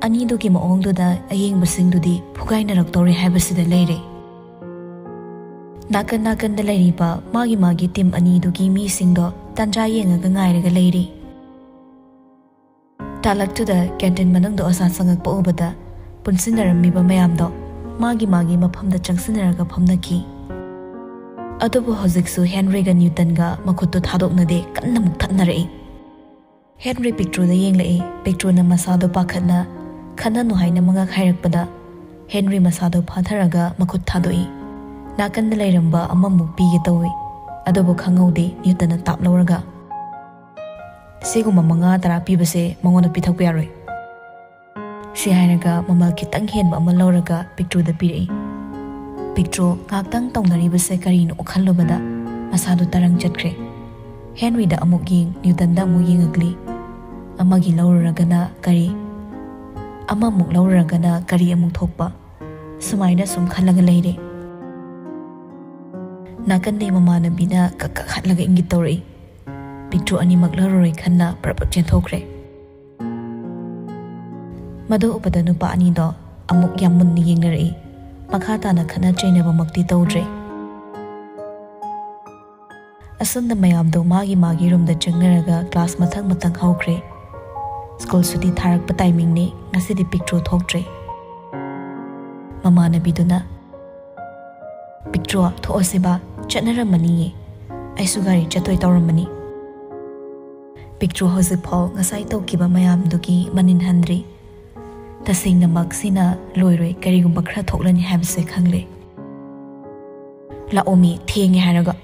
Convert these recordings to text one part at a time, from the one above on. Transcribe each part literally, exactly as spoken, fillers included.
ꯑꯅꯤꯗꯨꯒꯤ ꯃꯑꯣꯡꯗꯨꯗ ꯑꯌꯦꯡꯕꯁꯤꯡꯗꯨꯗꯤ ꯐꯨꯒꯥꯏꯅꯔꯛꯇꯧꯔꯦ ꯍꯥꯏꯕꯁꯤꯗ ꯂꯩꯔꯦ꯫ ꯅꯥꯀꯟ ꯅꯥꯀꯟꯗ ꯂꯩꯔꯤꯕ ꯃꯥꯒꯤ ꯃꯥꯒꯤ ꯇꯤꯝ ꯑꯅꯤꯗꯨꯒꯤ ꯃꯤꯁꯤꯡꯗꯣ ꯇꯥꯟꯖꯥ ꯌꯦꯡꯉꯒ ꯉꯥꯏꯔꯒ ꯂꯩꯔꯤ꯫ ꯇꯥꯂꯛꯇꯨꯗ ꯀꯦꯟꯇꯤꯟ ꯃꯅꯨꯡꯗ ꯑꯣꯖꯥ ꯆꯪꯉꯛꯄ ꯎꯕꯗ ꯄꯨꯟꯁꯤꯟꯅꯔꯝꯃꯤꯕ ꯃꯌꯥꯝꯗꯣ ꯃꯥꯒꯤ ꯃꯥꯒꯤ ꯃꯐꯝꯗ ꯆꯪꯁꯤꯟꯅꯔꯒ ꯐꯝꯅꯈꯤ꯫ ꯑꯗꯨꯕꯨ ꯍꯧꯖꯤꯛꯁꯨ ꯍꯦꯟꯔꯤꯒ ꯅ꯭ꯌꯨꯇꯟꯒ ꯃꯈꯨꯠꯇꯨ ꯊꯥꯗꯣꯛꯅꯗꯦ, ꯀꯟꯅ ꯃꯨꯛꯊꯠꯅꯔꯛꯏ꯫ ꯍꯦꯟꯔꯤ ꯄꯤꯛꯇ꯭ꯔꯨꯗ ꯌꯦꯡꯂꯛꯏ꯫ ꯄꯤꯛꯇ꯭ꯔꯨꯅ ꯃꯁꯥꯗꯣ ꯄꯥꯈꯠꯅ "ꯈꯟꯅꯅꯨ" ꯍꯥꯏꯅ ꯃꯉꯛ ꯍꯥꯏꯔꯛꯄꯗ ꯍꯦꯟꯔꯤ ꯃꯁꯥꯗꯣ ꯐꯥꯊꯔꯒ ꯃꯈꯨꯠ ꯊꯥꯗꯣꯛꯏ꯫ ꯅꯥꯀꯟꯗ ꯂꯩꯔꯝꯕ ꯑꯃꯃꯨꯛ ꯄꯤꯒꯦ ꯇꯧꯏ, ꯑꯗꯨꯕꯨ ꯈꯪꯍꯧꯗꯦ ꯅ꯭ꯌꯨꯇꯟꯅ ꯇꯥꯞ ꯂꯧꯔꯒ "ꯁꯤꯒꯨꯝꯕ ꯃꯉꯥ ꯇꯔꯥ ꯄꯤꯕꯁꯦ ꯃꯉꯣꯟꯗ ꯄꯤꯊꯛꯄ ꯌꯥꯔꯣꯏ" ꯁꯤ ꯍꯥꯏꯔꯒ ꯃꯃꯜ ꯈꯤꯇꯪ ꯍꯦꯟꯕ ꯑꯃ ꯂꯧꯔꯒ ꯄꯤꯛꯇ꯭ꯔꯨꯗ ꯄꯤꯔꯛꯏ꯫ ꯄꯤꯛꯇ꯭ꯔꯨ ꯉꯥꯛꯇꯪ ꯇꯧꯅꯔꯤꯕꯁꯦ ꯀꯔꯤꯅꯣ ꯈꯜꯂꯨꯕꯗ ꯃꯁꯥꯗꯨ ꯇꯔꯪ ꯆꯠꯈ꯭ꯔꯦ꯫ ꯍꯦꯟꯔꯤꯗ ꯑꯃꯨꯛ ꯌꯦꯡ, ꯅ꯭ꯌꯨꯇꯟꯗ ꯑꯃꯨꯛ ꯌꯦꯡꯉꯛꯂꯤ꯫ ꯑꯃꯒꯤ ꯂꯧꯔꯨꯔꯒꯅ ꯀꯔꯤ, ꯑꯃꯃꯨꯛ ꯂꯧꯔꯨꯔꯒꯅ ꯀꯔꯤ ꯑꯃꯨꯛ ꯊꯣꯛꯄ, ꯁꯨꯃꯥꯏꯅ ꯁꯨꯝ ꯈꯜꯂꯒ ꯂꯩꯔꯦ꯫ ꯅꯥꯀꯟꯗꯩ ꯃꯃꯥꯟꯅꯕꯤꯅ ꯀꯛ ꯀꯛ ꯍꯠꯂꯒ ꯏꯪꯒꯤꯠ ꯇꯧꯔꯛꯏ꯫ ꯄꯤꯛꯇ꯭ꯔꯨ ꯑꯅꯤꯃꯛ ꯂꯧꯔꯔꯣꯏ ꯈꯟꯅ ꯄ꯭ꯔꯞ ꯄ꯭ꯔꯞ ꯆꯦꯟꯊꯣꯛꯈ꯭ꯔꯦ꯫ ꯃꯗꯨ ꯎꯕꯗ ꯅꯨꯄꯥ ꯑꯅꯤꯗꯣ ꯑꯃꯨꯛ ꯌꯥꯝ ꯃꯨꯟꯅ ꯌꯦꯡꯅꯔꯛꯏ꯫ ꯃꯈꯥ ꯇꯥꯅ ꯈꯠꯅ ꯆꯩꯅꯕꯃꯛꯇꯤ ꯇꯧꯗ꯭ꯔꯦ꯫ ꯑꯁꯨꯝꯅ ꯃꯌꯥꯝꯗꯣ ꯃꯥꯒꯤ ꯃꯥꯒꯤ ꯔꯨꯝꯗ ꯆꯪꯅꯔꯒ ꯀ꯭ꯂꯥꯁ ꯃꯊꯪ ꯃꯊꯪ ꯍꯧꯈ꯭ꯔꯦ꯫ ꯁ꯭ꯀꯨꯜ ꯁꯨꯇꯤ ꯊꯥꯔꯛꯄ ꯇꯥꯏꯃꯤꯡꯅꯤ꯫ ꯉꯁꯤꯗꯤ ꯄꯤꯛꯇ꯭ꯔꯨ ꯊꯣꯛꯇ꯭ꯔꯦ꯫ ꯃꯃꯥꯟꯅꯕꯤꯗꯨꯅ, "ꯄꯤꯛꯇ꯭ꯔꯨ, ꯊꯣꯛꯑꯁꯤꯕ, ꯆꯠꯅꯔꯝꯃꯅꯤꯌꯦ꯫ ꯑꯩꯁꯨ ꯒꯥꯔꯤ ꯆꯠꯇꯣꯏ ꯇꯧꯔꯝꯕꯅꯤ꯫" ꯄꯤꯛꯇ꯭ꯔꯨ ꯍꯧꯖꯤꯛꯐꯥꯎ ꯉꯁꯥꯏ ꯇꯧꯈꯤꯕ ꯃꯌꯥꯝꯗꯨꯒꯤ ꯃꯅꯤꯟ ꯍꯟꯗ꯭ꯔꯤ꯫ ꯇꯁꯦꯡꯅꯃꯛ ꯁꯤꯅ ꯂꯣꯏꯔꯣꯏ, ꯀꯔꯤꯒꯨꯝꯕ ꯈꯔ ꯊꯣꯛꯂꯅꯤ ꯍꯥꯏꯕꯁꯦ ꯈꯪꯂꯦ꯫ "ꯂꯥꯛꯑꯣꯃꯤ, ꯊꯦꯡꯉꯦ ꯍꯥꯏꯔꯒ꯫"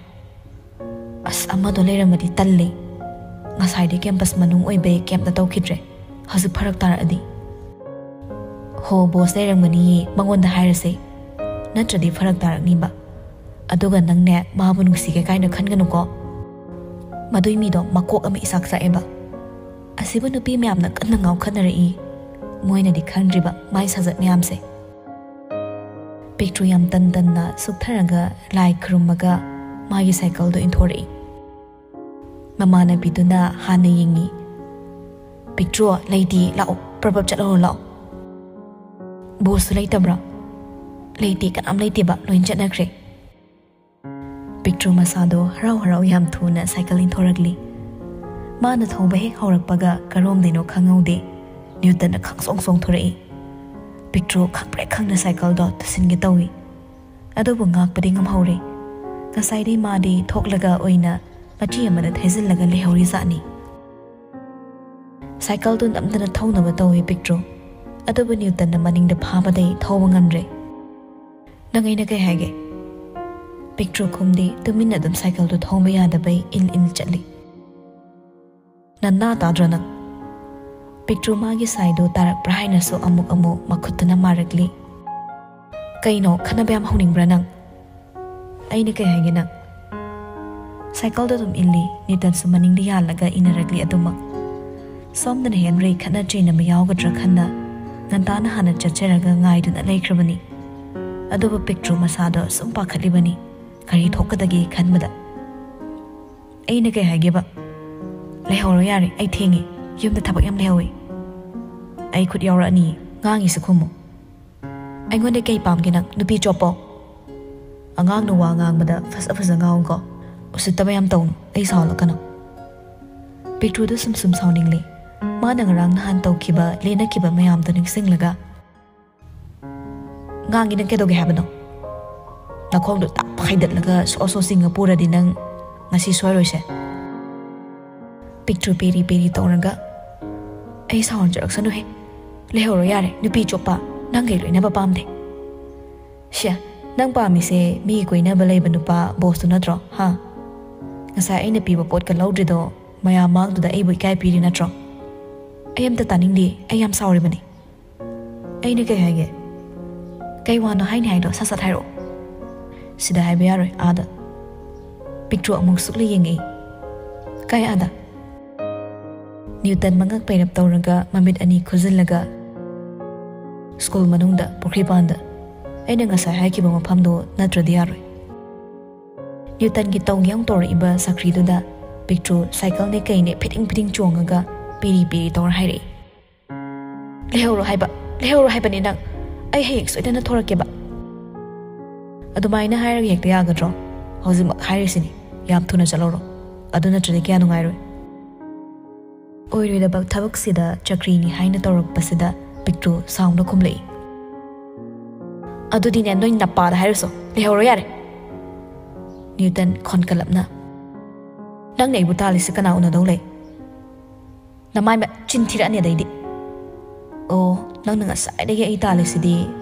"ꯑꯁ, ꯑꯃꯗꯣ ꯂꯩꯔꯝꯃꯗꯤ ꯇꯜꯂꯦ꯫ ꯉꯁꯥꯏꯗꯤ ꯀꯦꯝꯄꯁ ꯃꯅꯨꯡ ꯑꯣꯏꯕꯩ ꯀꯩꯝꯇ ꯇꯧꯈꯤꯗ꯭ꯔꯦ꯫ ꯍꯧꯖꯤꯛ ꯐꯔꯛ ꯇꯥꯔꯛꯑꯗꯤ?" "ꯍꯣ, ꯕꯣꯁ ꯂꯩꯔꯝꯒꯅꯤꯌꯦ, ꯃꯉꯣꯟꯗ ꯍꯥꯏꯔꯁꯦ꯫ ꯅꯠꯇ꯭ꯔꯗꯤ ꯐꯔꯛ ꯇꯥꯔꯛꯅꯤꯕ꯫ ꯑꯗꯨꯒ ꯅꯪꯅꯦ, ꯃꯥꯕꯨ ꯅꯨꯡꯁꯤꯒꯦ ꯀꯥꯏꯅ ꯈꯟꯒꯅꯨꯀꯣ꯫ ꯃꯗꯨꯏ ꯃꯤꯗꯣ ꯃꯀꯣꯛ ꯑꯃ ꯏꯆꯥꯛ ꯆꯥꯛꯑꯦꯕ꯫" ꯑꯁꯤꯕꯨ ꯅꯨꯄꯤ ꯃꯌꯥꯝꯅ ꯀꯟꯅ ꯉꯥꯎꯈꯠꯅꯔꯛꯏ꯫ ꯃꯣꯏꯅꯗꯤ ꯈꯪꯗ꯭ꯔꯤꯕ ꯃꯥꯏ ꯁꯥꯖꯠ ꯃꯌꯥꯝꯁꯦ꯫ ꯄꯤꯛꯇ꯭ꯔꯨ ꯌꯥꯝ ꯇꯟ ꯇꯟꯅ ꯁꯨꯛꯊꯔꯒ ꯂꯥꯏ ꯈꯨꯔꯨꯝꯃꯒ ꯃꯥꯒꯤ ꯁꯥꯏꯀꯜꯗꯣ ꯏꯟꯊꯣꯔꯛꯏ꯫ ꯃꯃꯥꯟꯅꯕꯤꯗꯨꯅ ꯍꯥꯟꯅ ꯌꯦꯡꯉꯤ꯫ "ꯄꯤꯛꯇ꯭ꯔꯨ, ꯂꯩꯇꯦ, ꯂꯥꯛꯑꯣ, ꯄ꯭ꯔꯞ ꯄ꯭ꯔꯞ ꯆꯠꯍꯧꯔꯣ ꯂꯥꯛꯑꯣ꯫" "ꯕꯣꯁꯁꯨ ꯂꯩꯇꯕ꯭ꯔꯥ?" "ꯂꯩꯇꯦ, ꯀꯅꯥꯝ ꯂꯩꯇꯦꯕ, ꯂꯣꯏ ꯆꯠꯅꯈ꯭ꯔꯦ꯫" ꯄꯤꯛꯇ꯭ꯔꯨ ꯃꯁꯥꯗꯣ ꯍꯔꯥꯎ ꯍꯔꯥꯎ ꯌꯥꯝ ꯊꯨꯅ ꯁꯥꯏꯀꯜ ꯏꯟꯊꯣꯔꯛꯂꯤ꯫ ꯃꯥꯅ ꯊꯧꯕ ꯍꯦꯛ ꯍꯧꯔꯛꯄꯒ ꯀꯔꯣꯝꯗꯩꯅꯣ ꯈꯪꯍꯧꯗꯦ, ꯅ꯭ꯌꯨꯇꯟꯅ ꯈꯪꯁꯣꯡ ꯁꯣꯡꯊꯣꯔꯛꯏ꯫ ꯄꯤꯛꯇ꯭ꯔꯨ ꯈꯪꯄ꯭ꯔꯦꯛ ꯈꯪꯅ ꯁꯥꯏꯀꯜꯗꯣ ꯇꯨꯁꯤꯟꯒꯦ ꯇꯧꯏ꯫ ꯑꯗꯨꯕꯨ ꯉꯥꯛꯄꯗꯤ ꯉꯝꯍꯧꯔꯦ꯫ ꯉꯁꯥꯏꯗꯤ ꯃꯥꯗꯤ ꯊꯣꯛꯂꯒ ꯑꯣꯏꯅ ꯃꯆꯤ ꯑꯃꯗ ꯊꯩꯖꯤꯜꯂꯒ ꯂꯩꯍꯧꯔꯤꯖꯥꯠꯅꯤ꯫ ꯁꯥꯏꯀꯜꯗꯨ ꯅꯝꯗꯅ ꯊꯧꯅꯕ ꯇꯧꯏ ꯄꯤꯛꯇ꯭ꯔꯨ꯫ ꯑꯗꯨꯕꯨ ꯅ꯭ꯌꯨꯇꯟꯅ ꯃꯅꯤꯡꯗ ꯐꯥꯕꯗꯩ ꯊꯧꯕ ꯉꯝꯗ꯭ꯔꯦ꯫ "ꯅꯪ ꯑꯩꯅ ꯀꯩ ꯍꯥꯏꯒꯦ?" ꯄꯤꯛꯇ꯭ꯔꯨ ꯈꯨꯝꯗꯦ, ꯇꯨꯃꯤꯟꯅ ꯑꯗꯨꯝ ꯁꯥꯏꯀꯜꯗꯨ ꯊꯧꯕ ꯌꯥꯗꯕꯩ ꯏꯜ ꯏꯜ ꯆꯠꯂꯤ꯫ "ꯅꯅꯥ ꯇꯥꯗ꯭ꯔꯣ ꯅꯪ?" ꯄꯤꯛꯇ꯭ꯔꯨ ꯃꯥꯒꯤ ꯁꯥꯏꯗꯨ ꯇꯥꯔꯛꯄ꯭ꯔꯥ ꯍꯥꯏꯅꯁꯨ ꯑꯃꯨꯛ ꯑꯃꯨꯛ ꯃꯈꯨꯠꯇꯨꯅ ꯃꯥꯔꯛꯂꯤ꯫ "ꯀꯩꯅꯣ, ꯈꯠꯅꯕ ꯌꯥꯝ ꯍꯧꯅꯤꯡꯕ꯭ꯔꯥ ꯅꯪ?" "ꯑꯩꯅ ꯀꯩ ꯍꯥꯏꯒꯦ ꯅꯪ?" ꯁꯥꯏꯀꯜꯗꯣ ꯑꯗꯨꯝ ꯏꯜꯂꯤ, ꯅ꯭ꯌꯨꯇꯟꯁꯨ ꯃꯅꯤꯡꯗ ꯌꯥꯜꯂꯒ ꯏꯟꯅꯔꯛꯂꯤ ꯑꯗꯨꯃꯛ꯫ ꯁꯣꯝꯗꯅ ꯍꯦꯟꯔꯤ ꯈꯠꯅ ꯆꯩꯅꯕ ꯌꯥꯎꯒꯗ꯭ꯔꯥ ꯈꯟꯅ ꯉꯟꯇꯥꯅ ꯍꯥꯟꯅ ꯆꯠꯆꯔꯒ ꯉꯥꯏꯗꯨꯅ ꯂꯩꯈ꯭ꯔꯕꯅꯤ꯫ ꯑꯗꯨꯕꯨ ꯄꯤꯛꯇ꯭ꯔꯨ ꯃꯁꯥꯗꯣ ꯁꯨꯝ ꯄꯥꯈꯠꯂꯤꯕꯅꯤ, ꯀꯔꯤ ꯊꯣꯛꯀꯗꯒꯦ ꯈꯟꯕꯗ꯫ "ꯑꯩꯅ ꯀꯩ ꯍꯥꯏꯒꯦꯕ?" "ꯂꯩꯍꯧꯔꯣ ꯌꯥꯔꯦ, ꯑꯩ ꯊꯦꯡꯉꯦ, ꯌꯨꯝꯗ ꯊꯕꯛ ꯌꯥꯝ ꯂꯩꯍꯧꯋꯦ꯫" "ꯑꯩ ꯈꯨꯠ ꯌꯥꯎꯔꯛꯑꯅꯤ, ꯉꯥꯡꯉꯤꯁꯤ ꯈꯨꯝꯃꯨ꯫" "ꯑꯩꯉꯣꯟꯗ ꯀꯩ ꯄꯥꯝꯒꯦ ꯅꯪ, ꯅꯨꯄꯤ ꯆꯣꯞꯄꯣ?" ꯑꯉꯥꯡꯅ ꯋꯥ ꯉꯥꯡꯕꯗ ꯐꯖ ꯐꯖ ꯉꯥꯡꯉꯨꯀꯣ, ꯎꯁꯤꯠꯇꯕ ꯌꯥꯝ ꯇꯧꯅꯨ, ꯑꯩ ꯁꯥꯎꯍꯜꯂꯛꯀꯅꯨ꯫ ꯄꯤꯛꯇ꯭ꯔꯨꯗꯨ ꯁꯨꯝ ꯁꯨꯝ ꯁꯥꯎꯅꯤꯡꯂꯦ꯫ ꯃꯥꯅ ꯉꯔꯥꯡ ꯅꯍꯥꯟ ꯇꯧꯈꯤꯕ, ꯂꯦꯟꯅꯈꯤꯕ ꯃꯌꯥꯝꯗꯨ ꯅꯤꯡꯁꯤꯡꯂꯒ꯫ "ꯉꯥꯡꯉꯤ, ꯅꯪ ꯀꯩꯗꯧꯒꯦ ꯍꯥꯏꯕꯅꯣ? ꯅꯈꯣꯡꯗꯣ ꯇꯞ ꯍꯥꯏꯗꯠꯂꯒ ꯁꯣ ꯁꯣ ꯆꯤꯡꯉ ꯄꯨꯔꯗꯤ ꯅꯪ ꯉꯁꯤ ꯁꯣꯏꯔꯣꯏꯁꯦ꯫" ꯄꯤꯛꯇ꯭ꯔꯨ ꯄꯦꯔꯤ ꯄꯦꯔꯤ ꯇꯧꯔꯒ, "ꯑꯩ ꯁꯥꯎꯍꯟꯖꯔꯛꯁꯅꯨꯍꯦ꯫ ꯂꯩꯍꯧꯔꯣ ꯌꯥꯔꯦ, ꯅꯨꯄꯤ ꯆꯣꯞꯄ, ꯅꯪꯒꯩ ꯂꯣꯏꯅꯕ ꯄꯥꯝꯗꯦ꯫" "ꯁꯦ, ꯅꯪ ꯄꯥꯝꯃꯤꯁꯦ ꯃꯤꯒꯤ ꯀꯣꯏꯅꯕ ꯂꯩꯕ ꯅꯨꯄꯥ ꯕꯣꯁꯇꯨ ꯅꯠꯇ꯭ꯔꯣ, ꯍꯥ? ꯉꯁꯥꯏ ꯑꯩꯅ ꯄꯤꯕ ꯄꯣꯠꯀ ꯂꯧꯗ꯭ꯔꯤꯗꯣ ꯃꯌꯥꯝ ꯃꯥꯡꯗꯨꯗ ꯑꯩꯕꯨ ꯏꯀꯥꯏ ꯄꯤꯔꯤ ꯅꯠꯇ꯭ꯔꯣ?" "ꯑꯩ ꯑꯝꯇ ꯇꯥꯅꯤꯡꯗꯦ, ꯑꯩ ꯌꯥꯝ ꯁꯥꯎꯔꯤꯕꯅꯤ꯫" "ꯑꯩꯅ ꯀꯩ ꯍꯥꯏꯒꯦ? ꯀꯩ ꯋꯥꯅꯣ ꯍꯥꯏꯅꯤ ꯍꯥꯏꯗꯣ ꯁꯠ ꯁꯠ ꯍꯥꯏꯔꯛꯑꯣ꯫" "ꯁꯤꯗ ꯍꯥꯏꯕ ꯌꯥꯔꯣꯏ, ꯑꯥꯗ꯫" ꯄꯤꯛꯇ꯭ꯔꯨ ꯑꯃꯨꯛ ꯁꯨꯛꯂ ꯌꯦꯡꯉꯛꯏ꯫ "ꯀꯥꯏ ꯑꯥꯗ?" ꯅ꯭ꯌꯨꯇꯟ ꯃꯉꯛ ꯄꯩꯔꯞ ꯇꯧꯔꯒ ꯃꯃꯤꯠ ꯑꯅꯤ ꯈꯨꯖꯤꯜꯂꯒ, "ꯁ꯭ꯀꯨꯜ ꯃꯅꯨꯡꯗ, ꯄꯨꯈ꯭ꯔꯤꯄꯥꯟꯗ꯫ ꯑꯩꯅ ꯉꯁꯥꯏ ꯍꯥꯏꯈꯤꯕ ꯃꯐꯝꯗꯣ ꯅꯠꯇ꯭ꯔꯗꯤ ꯌꯥꯔꯣꯏ꯫" ꯅ꯭ꯌꯨꯇꯟꯒꯤ ꯇꯧꯒꯦ ꯌꯥꯎꯅ ꯇꯧꯔꯛꯏꯕ ꯁꯈ꯭ꯔꯤꯗꯨꯗ ꯄꯤꯛꯇ꯭ꯔꯨ ꯁꯥꯏꯀꯜꯅꯦ ꯀꯩꯅꯦ ꯐꯤꯗꯤꯡ ꯐꯤꯗꯤꯡ ꯆꯣꯡꯉꯒ ꯄꯤꯔꯤ ꯄꯤꯔꯤ ꯇꯧꯔ ꯍꯥꯏꯔꯛꯏ꯫ "ꯂꯩꯍꯧꯔꯣ ꯍꯥꯏꯕ, ꯂꯩꯍꯧꯔꯣ ꯍꯥꯏꯕꯅꯤ ꯅꯪ꯫ ꯑꯩ ꯍꯌꯦꯡ ꯁꯣꯏꯗꯅ ꯊꯣꯔꯛꯀꯦꯕ꯫ ꯑꯗꯨꯃꯥꯏꯅ ꯍꯥꯏꯔꯒ ꯍꯦꯛꯇ ꯌꯥꯒꯗ꯭ꯔꯣ? ꯍꯧꯖꯤꯛꯃꯛ ꯍꯥꯏꯔꯤꯁꯤꯅꯤ, ꯌꯥꯝ ꯊꯨꯅ ꯆꯠꯍꯧꯔꯣ꯫ ꯑꯗꯨ ꯅꯠꯇ꯭ꯔꯗꯤ ꯀꯌꯥ ꯅꯨꯡꯉꯥꯏꯔꯣꯏ꯫ ꯑꯣꯏꯔꯣꯏꯗꯕ ꯊꯕꯛꯁꯤꯗ ꯆꯀ꯭ꯔꯤꯅꯤ ꯍꯥꯏꯅ ꯇꯧꯔꯛꯄꯁꯤꯗ ꯄꯤꯛꯇ꯭ꯔꯨ ꯁꯥꯎꯅ ꯈꯨꯝꯂꯛꯏ꯫ "ꯑꯗꯨꯗꯤꯅꯦ, ꯅꯣꯏ ꯅꯄꯥꯗ ꯍꯥꯏꯔꯨꯁꯣ, ꯂꯩꯍꯧꯔꯣ ꯌꯥꯔꯦ꯫" ꯅ꯭ꯌꯨꯇꯟ ꯈꯣꯟꯀꯂꯞꯅ, "ꯅꯪꯅ ꯑꯩꯕꯨ ꯇꯥꯜꯂꯤꯁꯤ ꯀꯅꯥ ꯎꯅꯗꯧ ꯂꯩ? ꯅꯃꯥꯏ ꯃꯆꯤꯟ ꯊꯤꯔꯛꯑꯅꯤ ꯑꯗꯩꯗꯤ꯫" "ꯑꯣ, ꯅꯪꯅ ꯉꯁꯥꯏꯗꯒꯤ ꯑꯩ ꯇꯥꯜꯂꯤꯁꯤꯗꯤ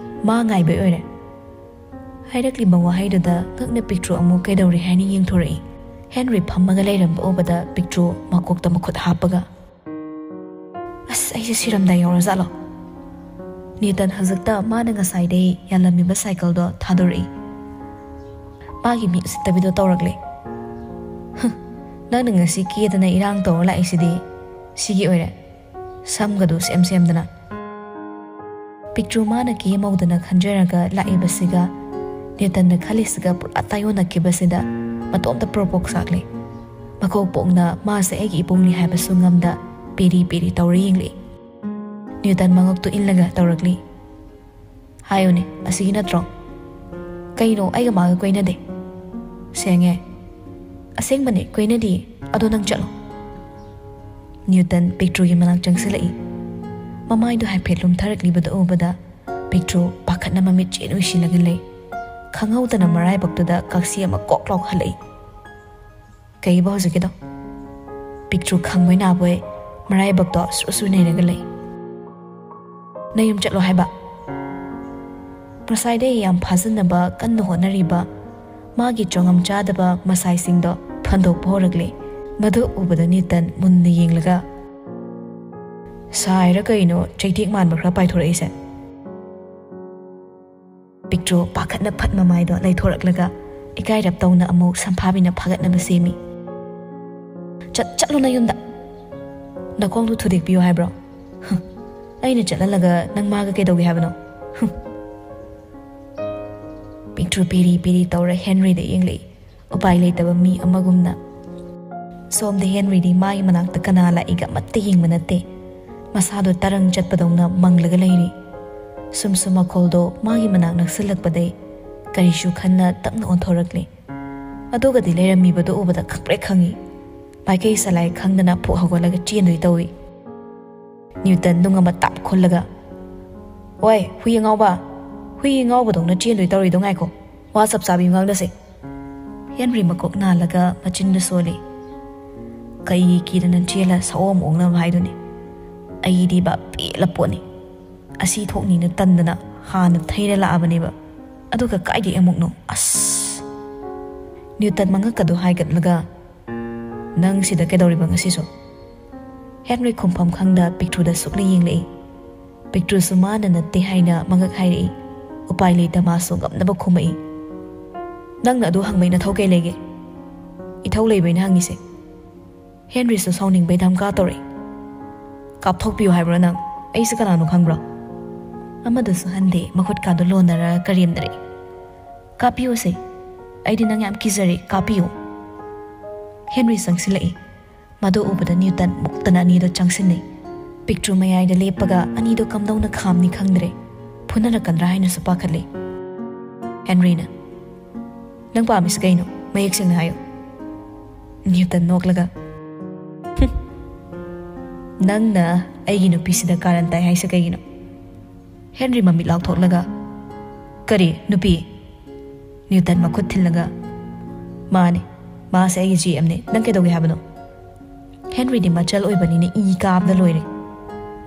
ꯃꯥ ꯉꯥꯏꯕꯩ ꯑꯣꯏꯔꯦ꯫" ꯍꯥꯏꯔꯛꯂꯤꯕ ꯋꯥꯍꯩꯗꯨꯗ ꯉꯛꯅ ꯄꯤꯛꯇ꯭ꯔꯨ ꯑꯃꯨꯛ ꯀꯩꯗꯧꯔꯤ ꯍꯥꯏꯅ ꯌꯦꯡꯊꯣꯔꯛꯏ꯫ ꯍꯦꯟꯔꯤ ꯐꯝꯃꯒ ꯂꯩꯔꯝꯕ ꯎꯕꯗ ꯄꯤꯛꯇ꯭ꯔꯨ ꯃꯀꯣꯛꯇ ꯃꯈꯨꯠ ꯍꯥꯞꯄꯒ, "ꯑꯁ, ꯑꯩꯁꯦ ꯁꯤꯔꯝꯗꯥꯏ ꯌꯧꯔꯖꯥꯠꯂꯣ?" ꯅ꯭ꯌꯨꯇꯟ ꯍꯧꯖꯤꯛꯇ ꯃꯥꯅ ꯉꯁꯥꯏꯗꯩ ꯌꯥꯜꯂꯝꯃꯤꯕ ꯁꯥꯏꯀꯜꯗꯣ ꯊꯥꯗꯣꯔꯛꯏ꯫ ꯃꯥꯒꯤ ꯃꯤ ꯎꯁꯤꯠꯇꯕꯤꯗꯣ ꯇꯧꯔꯛꯂꯦ꯫ "ꯍꯨꯝ, ꯅꯪꯅ ꯉꯁꯤ ꯀꯦꯗꯅ ꯏꯔꯥꯡ ꯇꯧꯔ ꯂꯥꯛꯏꯁꯤꯗꯤ ꯁꯤꯒꯤ ꯑꯣꯏꯔꯦ, ꯁꯝꯒꯗꯨ ꯁꯦꯝ ꯁꯦꯝꯗꯅ꯫" ꯄꯤꯛꯇ꯭ꯔꯨ ꯃꯥꯅ ꯀꯦ ꯃꯧꯗꯅ ꯈꯟꯖꯔꯒ ꯂꯥꯛꯏꯕꯁꯤꯒ ꯅ꯭ꯌꯨꯇꯟꯅ ꯈꯜꯂꯤꯁꯤꯒ ꯄꯨꯔꯥ ꯇꯥꯏꯑꯣꯟꯅꯈꯤꯕꯁꯤꯗ ꯃꯇꯣꯝꯇ ꯄ꯭ꯔꯣꯄꯣꯛ ꯆꯥꯛꯂꯦ꯫ ꯃꯀꯣꯛ ꯄꯣꯛꯅ ꯃꯥꯁꯦ ꯑꯩꯒꯤ ꯏꯄꯨꯡꯅꯤ ꯍꯥꯏꯕꯁꯨ ꯉꯝꯗ ꯄꯦꯔꯤ ꯄꯦꯔꯤ ꯇꯧꯔ ꯌꯦꯡꯂꯛꯏ꯫ ꯅ꯭ꯌꯨꯇꯟ ꯃꯉꯛꯇꯨ ꯏꯜꯂꯒ ꯇꯧꯔꯛꯂꯤ꯫ "ꯍꯥꯏꯌꯨꯅꯦ, ꯑꯁꯤꯒꯤ ꯅꯠꯇ꯭ꯔꯣ?" "ꯀꯩꯅꯣ, ꯑꯩꯒ ꯃꯥꯒ ꯀꯣꯏꯅꯗꯦ꯫" "ꯁꯦꯡꯉꯦ꯫" "ꯑꯁꯦꯡꯕꯅꯦ, ꯀꯣꯏꯅꯗꯤꯌꯦ꯫ ꯑꯗꯣ ꯅꯪ ꯆꯠꯂꯣ꯫" ꯅ꯭ꯌꯨꯇꯟ ꯄꯤꯛꯇ꯭ꯔꯨꯒꯤ ꯃꯅꯥꯛ ꯆꯪꯁꯤꯜꯂꯛꯏ꯫ ꯃꯃꯥꯏꯗꯣ ꯍꯥꯏꯐꯦꯠ ꯂꯨꯝꯊꯔꯛꯂꯤꯕꯗꯨ ꯎꯕꯗ ꯄꯤꯛꯇ꯭ꯔꯨ ꯄꯥꯈꯠꯅ ꯃꯃꯤꯠ ꯆꯦꯠ ꯎꯏꯁꯤꯜꯂꯒ ꯂꯩ꯫ ꯈꯪꯍꯧꯗꯅ ꯃꯔꯥꯏꯕꯛꯇꯨꯗ ꯀꯛꯁꯤ ꯑꯃ ꯀꯣꯛ ꯂꯥꯎ ꯍꯜꯂꯛꯏ꯫ "ꯀꯩꯕ ꯍꯧꯖꯤꯛꯀꯤꯗꯣ?" ꯄꯤꯛꯇ꯭ꯔꯨ ꯈꯪꯕꯣꯏ ꯅꯥꯕꯣꯏ ꯃꯔꯥꯏꯕꯛꯇꯣ ꯁꯨꯔ ꯁꯨꯔ ꯅꯩꯔꯒ ꯂꯩ꯫ "ꯅꯌꯨꯝ ꯆꯠꯂꯣ ꯍꯥꯏꯕ?" ꯉꯁꯥꯏꯗꯩ ꯌꯥꯝ ꯐꯥꯖꯟꯅꯕ ꯀꯟꯅ ꯍꯣꯠꯅꯔꯤꯕ ꯃꯥꯒꯤ ꯆꯣꯉꯝ ꯆꯥꯗꯕ ꯃꯁꯥꯏꯁꯤꯡꯗꯣ ꯐꯟꯗꯣꯛꯄ ꯍꯧꯔꯛꯂꯦ꯫ ꯃꯗꯨ ꯎꯕꯗ ꯅ꯭ꯌꯨꯇꯟ ꯃꯨꯟꯅ ꯌꯦꯡꯂꯒ, "ꯁꯥꯏꯔ ꯀꯩꯅꯣ ꯆꯩꯇꯦꯛ ꯃꯥꯟꯕ ꯈꯔ ꯄꯥꯏꯊꯣꯔꯛꯏꯁꯦ?" ꯄꯤꯛꯇ꯭ꯔꯨ ꯄꯥꯈꯠꯅ ꯐꯠ ꯃꯃꯥꯏꯗꯣ ꯂꯩꯊꯣꯔꯛꯂꯒ ꯏꯀꯥꯏꯔꯞ ꯇꯧꯅ ꯑꯃꯨꯛ ꯁꯝꯐꯥꯕꯤꯅ ꯐꯥꯒꯠꯅꯕ ꯁꯦꯝꯃꯤ꯫ "ꯆꯠ-, ꯆꯠꯂꯣ ꯅꯌꯨꯝꯗ꯫ ꯅꯈꯣꯡꯗꯣ ꯊꯨꯗꯦꯛꯄꯤꯌꯨ ꯍꯥꯏꯕ꯭ꯔꯣ? ꯍꯨꯝ, ꯑꯩꯅ ꯆꯠꯍꯜꯂꯒ ꯅꯪ ꯃꯥꯒ ꯀꯩꯗꯧꯒꯦ ꯍꯥꯏꯕꯅꯣ?" ꯍꯨꯝ꯫ ꯄꯤꯛꯇ꯭ꯔꯨ ꯄꯤꯔꯤ ꯄꯤꯔꯤ ꯇꯧꯔ ꯍꯦꯟꯔꯤꯗ ꯌꯦꯡꯂꯛꯏ꯫ ꯎꯄꯥꯏ ꯂꯩꯇꯕ ꯃꯤ ꯑꯃꯒꯨꯝꯅ꯫ ꯁꯣꯝꯗ ꯍꯦꯟꯔꯤꯗꯤ ꯃꯥꯒꯤ ꯃꯅꯥꯛꯇ ꯀꯅꯥ ꯂꯥꯛꯏꯒ ꯑꯃꯠꯇ ꯌꯦꯡꯕ ꯅꯠꯇꯦ꯫ ꯃꯁꯥꯗꯣ ꯇꯔꯪ ꯆꯠꯄꯗꯧꯅ ꯃꯪꯂꯒ ꯂꯩꯔꯤ꯫ ꯁꯨꯝ ꯁꯨꯝ ꯃꯈꯣꯜꯗꯣ ꯃꯥꯒꯤ ꯃꯅꯥꯛ ꯅꯛꯁꯤꯜꯂꯛꯄꯗꯩ ꯀꯔꯤꯁꯨ ꯈꯟꯅ ꯇꯞꯅ ꯑꯣꯟꯊꯣꯔꯛꯂꯦ꯫ ꯑꯗꯨꯒꯗꯤ ꯂꯩꯔꯝꯃꯤꯕꯗꯣ ꯎꯕꯗ ꯈꯪꯄ꯭ꯔꯦꯛ ꯈꯪꯉꯤ꯫ ꯃꯥꯏꯀꯩ ꯁꯂꯥꯏ ꯈꯪꯗꯅ ꯐꯨꯛ ꯍꯧꯒꯠꯂꯒ ꯆꯦꯟꯗꯣꯏ ꯇꯧꯏ꯫ ꯅ꯭ꯌꯨꯇꯟ ꯅꯨꯡ ꯑꯃ ꯇꯥꯞ ꯈꯨꯜꯂꯒ, "ꯑꯣꯏ, ꯍꯨꯏ ꯑꯉꯥꯎꯕ! ꯍꯨꯏ ꯑꯉꯥꯎꯕꯗꯧꯅ ꯆꯦꯟꯗꯣꯏ ꯇꯧꯔꯤꯗꯣ ꯉꯥꯏꯈꯣ, ꯋꯥ ꯆꯞ ꯆꯥꯕꯤ ꯉꯥꯡꯅꯁꯦ꯫" ꯍꯦꯟꯔꯤ ꯃꯀꯣꯛ ꯅꯥꯜꯂꯒ ꯃꯆꯤꯟꯗꯨ ꯁꯣꯜꯂꯤ꯫ "ꯀꯩꯒꯤ ꯀꯤꯗꯅ ꯆꯦꯜꯂ ꯁꯑꯣꯝ ꯑꯣꯛꯅꯕ ꯍꯥꯏꯗꯨꯅꯤ? ꯑꯩꯗꯤ ꯕꯥ ꯄꯦꯜꯂ ꯄꯣꯠꯅꯤ꯫ ꯑꯁꯤ ꯊꯣꯛꯅꯤꯅ ꯇꯟꯗꯅ ꯍꯥꯟꯅ ꯊꯩꯔ ꯂꯥꯛꯑꯕꯅꯦꯕ꯫ ꯑꯗꯨꯒ ꯀꯥꯏꯗꯩ ꯑꯃꯨꯛꯅꯣ? ꯑꯁ!" ꯅ꯭ꯌꯨꯇꯟ ꯃꯉꯛꯀꯗꯨ ꯍꯥꯏꯒꯠꯂꯒ, "ꯅꯪ ꯁꯤꯗ ꯀꯩꯗꯧꯔꯤꯕ ꯉꯁꯤꯁꯨ?" ꯍꯦꯟꯔꯤ ꯈꯨꯝꯐꯝ ꯈꯪꯗ ꯄꯤꯛꯇ꯭ꯔꯨꯗ ꯁꯨꯛꯅ ꯌꯦꯡꯂꯛꯏ꯫ ꯄꯤꯛꯇ꯭ꯔꯨꯁꯨ ꯃꯥꯅ ꯅꯠꯇꯦ ꯍꯥꯏꯅ ꯃꯉꯛ ꯍꯥꯏꯔꯛꯏ꯫ ꯎꯄꯥꯏ ꯂꯩꯇ ꯃꯥꯁꯨ ꯉꯝꯅꯕ ꯈꯨꯝꯃꯛꯏ꯫ "ꯅꯪꯅ ꯑꯗꯨ ꯍꯪꯕꯩ ꯅꯊꯧ ꯀꯩ ꯂꯩꯒꯦ?" "ꯏꯊꯧ ꯂꯩꯕꯩꯅ ꯍꯪꯉꯤꯁꯦ꯫" ꯍꯦꯟꯔꯤꯁꯨ ꯁꯥꯎꯅꯤꯡꯕꯩ ꯙꯝꯀꯥ ꯇꯧꯔꯛꯏ꯫ "ꯀꯥꯞꯊꯣꯛꯄꯤꯌꯨ ꯍꯥꯏꯕ꯭ꯔꯣ ꯅꯪ? ꯑꯩꯁꯦ ꯀꯅꯥꯅꯣ ꯈꯪꯕ꯭ꯔꯣ?" ꯑꯃꯗꯨꯁꯨ ꯍꯟꯗꯦ, ꯃꯈꯨꯠꯀꯥꯗꯣ ꯂꯣꯟꯅꯔ ꯀꯔꯦꯝꯅꯔꯛꯏ꯫ "ꯀꯥꯞꯄꯤꯌꯨꯁꯦ, ꯑꯩꯗꯤ ꯅꯪ ꯌꯥꯝ ꯀꯤꯖꯔꯦ, ꯀꯥꯞꯄꯤꯌꯨ꯫" ꯍꯦꯟꯔꯤ ꯆꯪꯁꯤꯜꯂꯛꯏ꯫ ꯃꯗꯨ ꯎꯕꯗ ꯅ꯭ꯌꯨꯇꯟ ꯃꯨꯛꯇꯅ ꯑꯅꯤꯗꯣ ꯆꯪꯁꯤꯟꯅꯩ꯫ ꯄꯤꯛꯇ꯭ꯔꯨ ꯃꯌꯥꯏꯗ ꯂꯦꯞꯄꯒ ꯑꯅꯤꯗꯣ ꯀꯝꯗꯧꯅ ꯈꯥꯝꯅꯤ ꯈꯪꯗ꯭ꯔꯦ꯫ ꯐꯨꯅꯔꯛꯀꯗ꯭ꯔꯥ ꯍꯥꯏꯅꯁꯨ ꯄꯥꯈꯠꯂꯤ꯫ ꯍꯦꯟꯔꯤꯅ, "ꯅꯪ ꯄꯥꯝꯃꯤꯁꯤ ꯀꯩꯅꯣ? ꯃꯌꯦꯛ ꯁꯦꯡꯅ ꯍꯥꯏꯌꯨ꯫" ꯅ꯭ꯌꯨꯇꯟ ꯅꯣꯛꯂꯒ, "ꯍꯨꯝ, ꯅꯪꯅ ꯑꯩꯒꯤ ꯅꯨꯄꯤꯁꯤꯗ ꯀꯥꯔꯟ ꯇꯥꯏ ꯍꯥꯏꯁꯦ ꯀꯩꯒꯤꯅꯣ?" ꯍꯦꯟꯔꯤ ꯃꯃꯤꯠ ꯂꯥꯎꯊꯣꯛꯂꯒ, "ꯀꯔꯤ ꯅꯨꯄꯤ?" ꯅ꯭ꯌꯨꯇꯟ ꯃꯈꯨꯠ ꯊꯤꯜꯂꯒ, "ꯃꯥꯅꯦ, ꯃꯥꯁꯦ ꯑꯩꯒꯤ ꯖꯤ ꯑꯦꯝꯅꯦ꯫ ꯅꯪ ꯀꯩꯗꯧꯒꯦ ꯍꯥꯏꯕꯅꯣ?" ꯍꯦꯟꯔꯤꯗꯤ ꯃꯆꯜ ꯑꯣꯏꯕꯅꯤꯅ ꯏ ꯀꯥꯕꯗ ꯂꯣꯏꯔꯦ꯫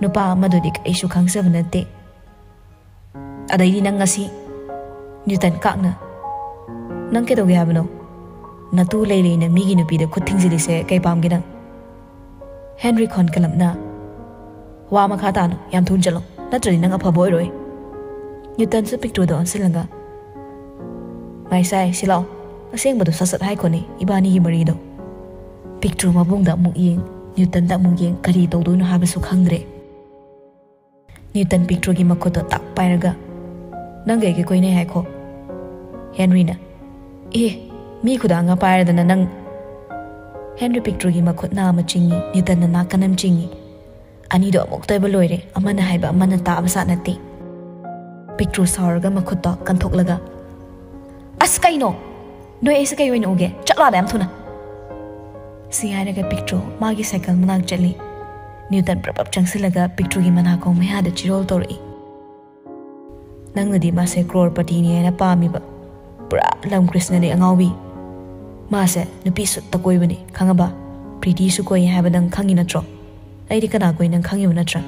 ꯅꯨꯄꯥ ꯑꯃꯗꯨꯗꯤ ꯀꯩꯁꯨ ꯈꯪꯖꯕ ꯅꯠꯇꯦ꯫ ꯑꯗꯩꯗꯤ ꯅꯪ ꯉꯁꯤ, ꯅ꯭ꯌꯨꯇꯟ ꯀꯥꯛꯅ, "ꯅꯪ ꯀꯩꯗꯧꯒꯦ ꯍꯥꯏꯕꯅꯣ? ꯅꯇꯨ ꯂꯩ ꯂꯩꯅ ꯃꯤꯒꯤ ꯅꯨꯄꯤꯗ ꯈꯨꯠ ꯊꯤꯡꯖꯤꯜꯂꯤꯁꯦ ꯀꯩ ꯄꯥꯝꯒꯦ ꯅꯪ?" ꯍꯦꯟꯔꯤ ꯈꯣꯟ ꯀꯜꯂꯞꯅ, "ꯋꯥ ꯃꯈꯥ ꯇꯥꯅꯨ, ꯌꯥꯝ ꯊꯨꯅ ꯆꯠꯂꯣ, ꯅꯠꯇ꯭ꯔꯗꯤ ꯅꯪ ꯑꯐꯕ ꯑꯣꯏꯔꯣꯏ꯫" ꯅ꯭ꯌꯨꯇꯟꯁꯨ ꯄꯤꯛꯇ꯭ꯔꯨꯗ ꯑꯣꯟꯁꯤꯜꯂꯒ, "ꯃꯥꯏꯁꯥꯏ, ꯁꯤ ꯂꯥꯛꯑꯣ, ꯑꯁꯦꯡꯕꯗꯣ ꯁꯠ ꯁꯠ ꯍꯥꯏꯈꯣꯅꯦ, ꯏꯕꯥꯅꯤꯒꯤ ꯃꯔꯤꯗꯣ꯫" ꯄꯤꯛꯇ꯭ꯔꯨ ꯃꯕꯨꯡꯗ ꯑꯃꯨꯛ ꯌꯦꯡ, ꯅ꯭ꯌꯨꯇꯟꯗ ꯑꯃꯨꯛ ꯌꯦꯡ, ꯀꯔꯤ ꯇꯧꯗꯣꯏꯅꯣ ꯍꯥꯏꯕꯁꯨ ꯈꯪꯗ꯭ꯔꯦ꯫ ꯅ꯭ꯌꯨꯇꯟ ꯄꯤꯛꯇ꯭ꯔꯨꯒꯤ ꯃꯈꯨꯠꯇꯣ ꯇꯥꯛ ꯄꯥꯏꯔꯒ, "ꯅꯪ ꯀꯩꯒꯤ ꯀꯣꯏꯅꯩ ꯍꯥꯏꯈꯣ?" ꯍꯦꯟꯔꯤꯅ, "ꯑꯦ, ꯃꯤ ꯈꯨꯗꯥꯡꯒ ꯄꯥꯏꯔꯗꯅ ꯅꯪ!" ꯍꯦꯟꯔꯤ ꯄꯤꯛꯇ꯭ꯔꯨꯒꯤ ꯃꯈꯨꯠ ꯅꯥ ꯑꯃ ꯆꯤꯡꯉꯤ, ꯅ꯭ꯌꯨꯇꯟꯅ ꯅꯥꯀꯟ ꯑꯃ ꯆꯤꯡꯉꯤ꯫ ꯑꯅꯤꯗꯣ ꯑꯃꯨꯛꯇ ꯑꯣꯏꯕ ꯂꯣꯏꯔꯦ, ꯑꯃꯅ ꯍꯥꯏꯕ ꯑꯃꯅ ꯇꯥꯕ ꯖꯥꯠ ꯅꯠꯇꯦ꯫ ꯄꯤꯛꯇ꯭ꯔꯨ ꯁꯥꯎꯔꯒ ꯃꯈꯨꯠꯇꯣ ꯀꯟꯊꯣꯛꯂꯒ, "ꯑꯁ, ꯀꯩꯅꯣ? ꯅꯣꯏ ꯑꯩꯁꯦ ꯀꯩ ꯑꯣꯏꯅ ꯎꯒꯦ? ꯆꯠꯂꯣ ꯑꯥꯗ ꯌꯥꯝ ꯊꯨꯅ!" ꯁꯤ ꯍꯥꯏꯔꯒ ꯄꯤꯛꯇ꯭ꯔꯨ ꯃꯥꯒꯤ ꯁꯥꯏꯀꯜ ꯃꯅꯥꯛ ꯆꯠꯂꯤ꯫ ꯅ꯭ꯌꯨꯇꯟ ꯄ꯭ꯔꯞ ꯄ꯭ꯔꯞ ꯆꯪꯁꯤꯜꯂꯒ ꯄꯤꯛꯇ꯭ꯔꯨꯒꯤ ꯃꯅꯥꯀꯣꯡ ꯃꯌꯥꯗ ꯆꯤꯔꯣꯜ ꯇꯧꯔꯛꯏ꯫ "ꯅꯪꯅꯗꯤ ꯃꯥꯁꯦ ꯀ꯭ꯔꯣꯔꯄꯇꯤꯅꯤ ꯍꯥꯏꯅ ꯄꯥꯝꯃꯤꯕ꯫ ꯄꯨꯔꯥ ꯂꯝ ꯀ꯭ꯔꯤꯁꯅꯅꯤ ꯑꯉꯥꯎꯕꯤ꯫ ꯃꯥꯁꯦ ꯅꯨꯄꯤ ꯁꯨꯠꯇ ꯀꯣꯏꯕꯅꯤ, ꯈꯪꯉꯕ? ꯄ꯭ꯔꯤꯇꯤꯁꯨ ꯀꯣꯏ ꯍꯥꯏꯕ ꯅꯪ ꯈꯪꯉꯤ ꯅꯠꯇ꯭ꯔꯣ? ꯑꯩꯗꯤ ꯀꯅꯥ ꯀꯣꯏ ꯅꯪ ꯈꯪꯉꯤꯕ ꯅꯠꯇ꯭ꯔꯥ?"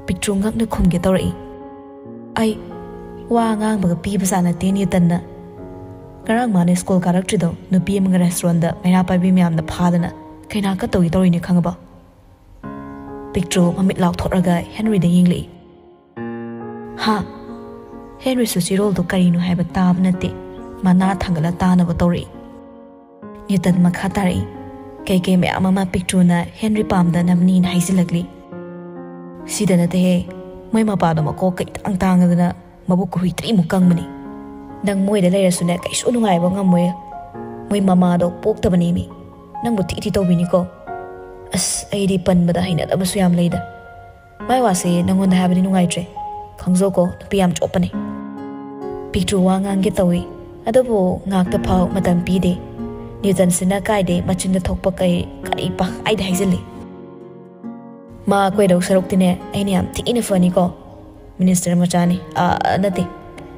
ꯄꯤꯛꯇ꯭ꯔꯨ ꯉꯛꯅ ꯈꯨꯝꯒꯦ ꯇꯧꯔꯛꯏ꯫ ꯑꯩ ꯋꯥ ꯉꯥꯡꯕꯒ ꯄꯤꯕꯖꯥꯠ ꯅꯠꯇꯦ ꯅ꯭ꯌꯨꯇꯟꯅ꯫ ꯉꯔꯥꯡ ꯃꯥꯅ ꯁ꯭ꯀꯨꯜ ꯀꯥꯔꯛꯇ꯭ꯔꯤꯗꯣ ꯅꯨꯄꯤ ꯑꯃꯒ ꯔꯦꯁꯇꯨꯔꯦꯟꯗ ꯃꯩꯔꯥ ꯄꯥꯏꯕꯤ ꯃꯌꯥꯝꯅ ꯐꯥꯗꯅ ꯀꯩꯅꯥ ꯀꯠꯇꯧꯒꯤ ꯇꯧꯔꯤꯅꯦ, ꯈꯪꯉꯕ? ꯄꯤꯛꯇ꯭ꯔꯨ ꯃꯃꯤꯠ ꯂꯥꯎꯊꯣꯛꯂꯒ ꯍꯦꯟꯔꯤꯗ ꯌꯦꯡꯂꯛꯏ꯫ "ꯍꯥ?" ꯍꯦꯟꯔꯤꯁꯨ ꯆꯤꯔꯣꯜꯗꯣ ꯀꯔꯤꯅꯣ ꯍꯥꯏꯕ ꯇꯥꯕ ꯅꯠꯇꯦ꯫ ꯃꯅꯥ ꯊꯥꯡꯒꯠꯂ ꯇꯥꯅꯕ ꯇꯧꯔꯛꯏ꯫ ꯅ꯭ꯌꯨꯇꯟ ꯃꯈꯥ ꯇꯥꯔꯛꯏ꯫ ꯀꯩꯀꯩ ꯃꯌꯥꯝ ꯑꯃ ꯄꯤꯛꯇ꯭ꯔꯨꯅ ꯍꯦꯟꯔꯤ ꯄꯥꯝꯗꯅꯕꯅꯤꯅ ꯍꯥꯏꯖꯤꯜꯂꯛꯂꯤ꯫ "ꯁꯤꯗ ꯅꯠꯇꯦꯍꯦ, ꯃꯣꯏ ꯃꯄꯥꯗꯣ ꯃꯀꯣꯛ ꯀꯩꯇꯥꯡ ꯇꯥꯡꯉꯗꯅ ꯃꯕꯨꯛ ꯀꯍꯨꯏ ꯇ꯭ꯔꯤꯃꯨꯛ ꯀꯪꯕꯅꯤ꯫ ꯅꯪ ꯃꯣꯏꯗ ꯂꯩꯔꯁꯨꯅꯦ, ꯀꯩꯁꯨ ꯅꯨꯡꯉꯥꯏꯕ ꯉꯝꯃꯣꯏ꯫ ꯃꯣꯏ ꯃꯃꯥꯗꯣ ꯄꯣꯛꯇꯕꯅꯦꯃꯤ꯫ ꯅꯪꯕꯨ ꯊꯤ ꯊꯤ ꯇꯧꯕꯤꯅꯤꯀꯣ꯫ ꯑꯁ, ꯑꯩꯗꯤ ꯄꯟꯕꯗ ꯍꯩꯅꯗꯕꯁꯨ ꯌꯥꯝ ꯂꯩꯗ꯫ ꯃꯥꯏ ꯋꯥꯁꯦ ꯅꯪꯉꯣꯟꯗ ꯍꯥꯏꯕꯗꯤ ꯅꯨꯡꯉꯥꯏꯇ꯭ꯔꯦ꯫ ꯈꯪꯖꯧꯀꯣ, ꯅꯨꯄꯤ ꯌꯥꯝ ꯆꯣꯞꯄꯅꯦ꯫" ꯄꯤꯛꯇ꯭ꯔꯨ ꯋꯥ ꯉꯥꯡꯒꯦ ꯇꯧꯏ, ꯑꯗꯨꯕꯨ ꯉꯥꯛꯇ ꯐꯥꯎ ꯃꯇꯝ ꯄꯤꯗꯦ꯫ ꯅ꯭ꯌꯨꯇꯟꯁꯤꯅ ꯀꯥꯏꯗꯩ ꯃꯆꯤꯟꯗ ꯊꯣꯛꯄ ꯀꯩ ꯀꯔꯤ ꯄꯪꯍꯥꯏꯗ ꯍꯥꯏꯖꯤꯜꯂꯤ꯫ "ꯃꯥ ꯀꯣꯏꯗꯧ ꯁꯔꯨꯛꯇꯤꯅꯦ, ꯑꯩꯅ ꯌꯥꯝ ꯊꯤꯅ ꯐꯅꯤꯀꯣ꯫ ꯃꯤꯅꯤꯁꯇꯔ ꯃꯆꯥꯅꯤ, ꯑꯥ, ꯅꯠꯇꯦ,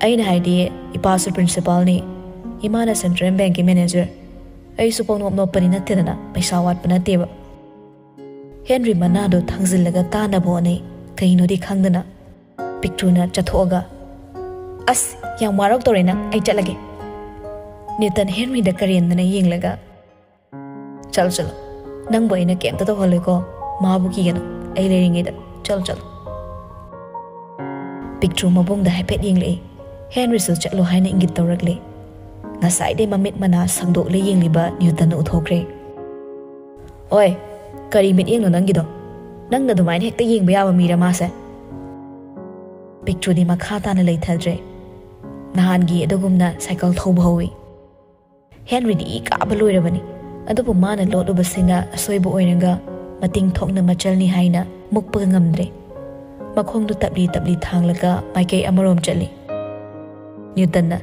ꯑꯩꯅ ꯍꯥꯏꯗꯤ ꯏꯄꯥꯁꯨ ꯄ꯭ꯔꯤꯟꯁꯤꯄꯥꯜꯅꯤ, ꯏꯃꯥꯅ ꯁꯦꯟꯇ꯭ꯔꯦꯜ ꯕꯦꯡꯛꯀꯤ ꯃꯦꯅꯦꯖꯔ꯫ ꯑꯩꯁꯨ ꯄꯪꯅꯣꯞ ꯅꯣꯞꯄꯅꯤ ꯅꯠꯇꯦꯗꯅ, ꯄꯩꯁꯥ ꯋꯥꯠꯄ ꯅꯠꯇꯦꯕ꯫" ꯍꯦꯟꯔꯤ ꯃꯅꯥꯗꯣ ꯊꯥꯡꯖꯤꯜꯂꯒ ꯇꯥꯅꯕ ꯍꯣꯠꯅꯩ, ꯀꯩꯅꯣꯗꯤ ꯈꯪꯗꯅ꯫ ꯄꯤꯛꯇ꯭ꯔꯨꯅ ꯆꯠꯊꯣꯛꯑꯒ, "ꯑꯁ, ꯌꯥꯝ ꯋꯥꯔꯧ ꯇꯧꯔꯦ ꯅꯪ, ꯑꯩ ꯆꯠꯂꯒꯦ꯫" ꯅ꯭ꯌꯨꯇꯟ ꯍꯦꯟꯔꯤꯗ ꯀꯔꯦꯝꯅꯅ ꯌꯦꯡꯂꯒ, "ꯆꯠꯂꯣ, ꯆꯠꯂꯣ꯫ ꯅꯪꯕꯨ ꯑꯩꯅ ꯀꯩꯝꯇ ꯇꯧꯍꯜꯂꯣꯏꯀꯣ꯫ ꯃꯥꯕꯨ ꯀꯤꯒꯅꯨ꯫ ꯑꯩ ꯂꯩꯔꯤꯉꯩꯗ꯫ ꯆꯠꯂꯣ, ꯆꯠꯂꯣ꯫" ꯄꯤꯛꯇ꯭ꯔꯨ ꯃꯕꯨꯡꯗ ꯍꯥꯏꯐꯦꯠ ꯌꯦꯡꯂꯛꯏ꯫ ꯍꯦꯟꯔꯤꯁꯨ ꯆꯠꯂꯣ ꯍꯥꯏꯅ ꯏꯪꯒꯤꯠ ꯇꯧꯔꯛꯂꯦ꯫ ꯉꯁꯥꯏꯗꯩ ꯃꯃꯤꯠ ꯃꯅꯥ ꯁꯪꯗꯣꯛꯂꯦ ꯌꯦꯡꯂꯤꯕ ꯅ꯭ꯌꯨꯇꯟꯅ ꯎꯊꯣꯛꯈ꯭ꯔꯦ꯫ "ꯑꯣꯏ, ꯀꯔꯤ ꯃꯤꯠꯌꯦꯡꯅꯣ ꯅꯪꯒꯤꯗꯣ? ꯅꯪꯅ ꯑꯗꯨꯃꯥꯏꯅ ꯍꯦꯛꯇ ꯌꯦꯡꯕ ꯌꯥꯕ ꯃꯤꯔ ꯃꯥꯁꯦ?" ꯄꯤꯛꯇ꯭ꯔꯨꯗꯤ ꯃꯈꯥ ꯇꯥꯅ ꯂꯩꯊꯗ꯭ꯔꯦ꯫ ꯅꯍꯥꯟꯒꯤ ꯑꯗꯨꯒꯨꯝꯅ ꯁꯥꯏꯀꯜ ꯊꯧꯕ ꯍꯧꯏ꯫ ꯍꯦꯟꯔꯤꯗꯤ ꯏ ꯀꯥꯕ ꯂꯣꯏꯔꯕꯅꯤ꯫ ꯑꯗꯨꯕꯨ ꯃꯥꯅ ꯂꯣꯠꯂꯨꯕꯁꯤꯅ ꯑꯁꯣꯏꯕ ꯑꯣꯏꯔꯒ ꯃꯇꯤꯡ ꯊꯣꯛꯅ ꯃꯆꯜꯅꯤ ꯍꯥꯏꯅ ꯃꯨꯛꯄꯒ ꯉꯝꯗ꯭ꯔꯦ꯫ ꯃꯈꯣꯡꯗꯨ ꯇꯞꯂꯤ ꯇꯞꯂꯤ ꯊꯥꯡꯂꯒ ꯃꯥꯏꯀꯩ ꯑꯃꯔꯣꯝ ꯆꯠꯂꯤ꯫ ꯅ꯭ꯌꯨꯇꯟꯅ,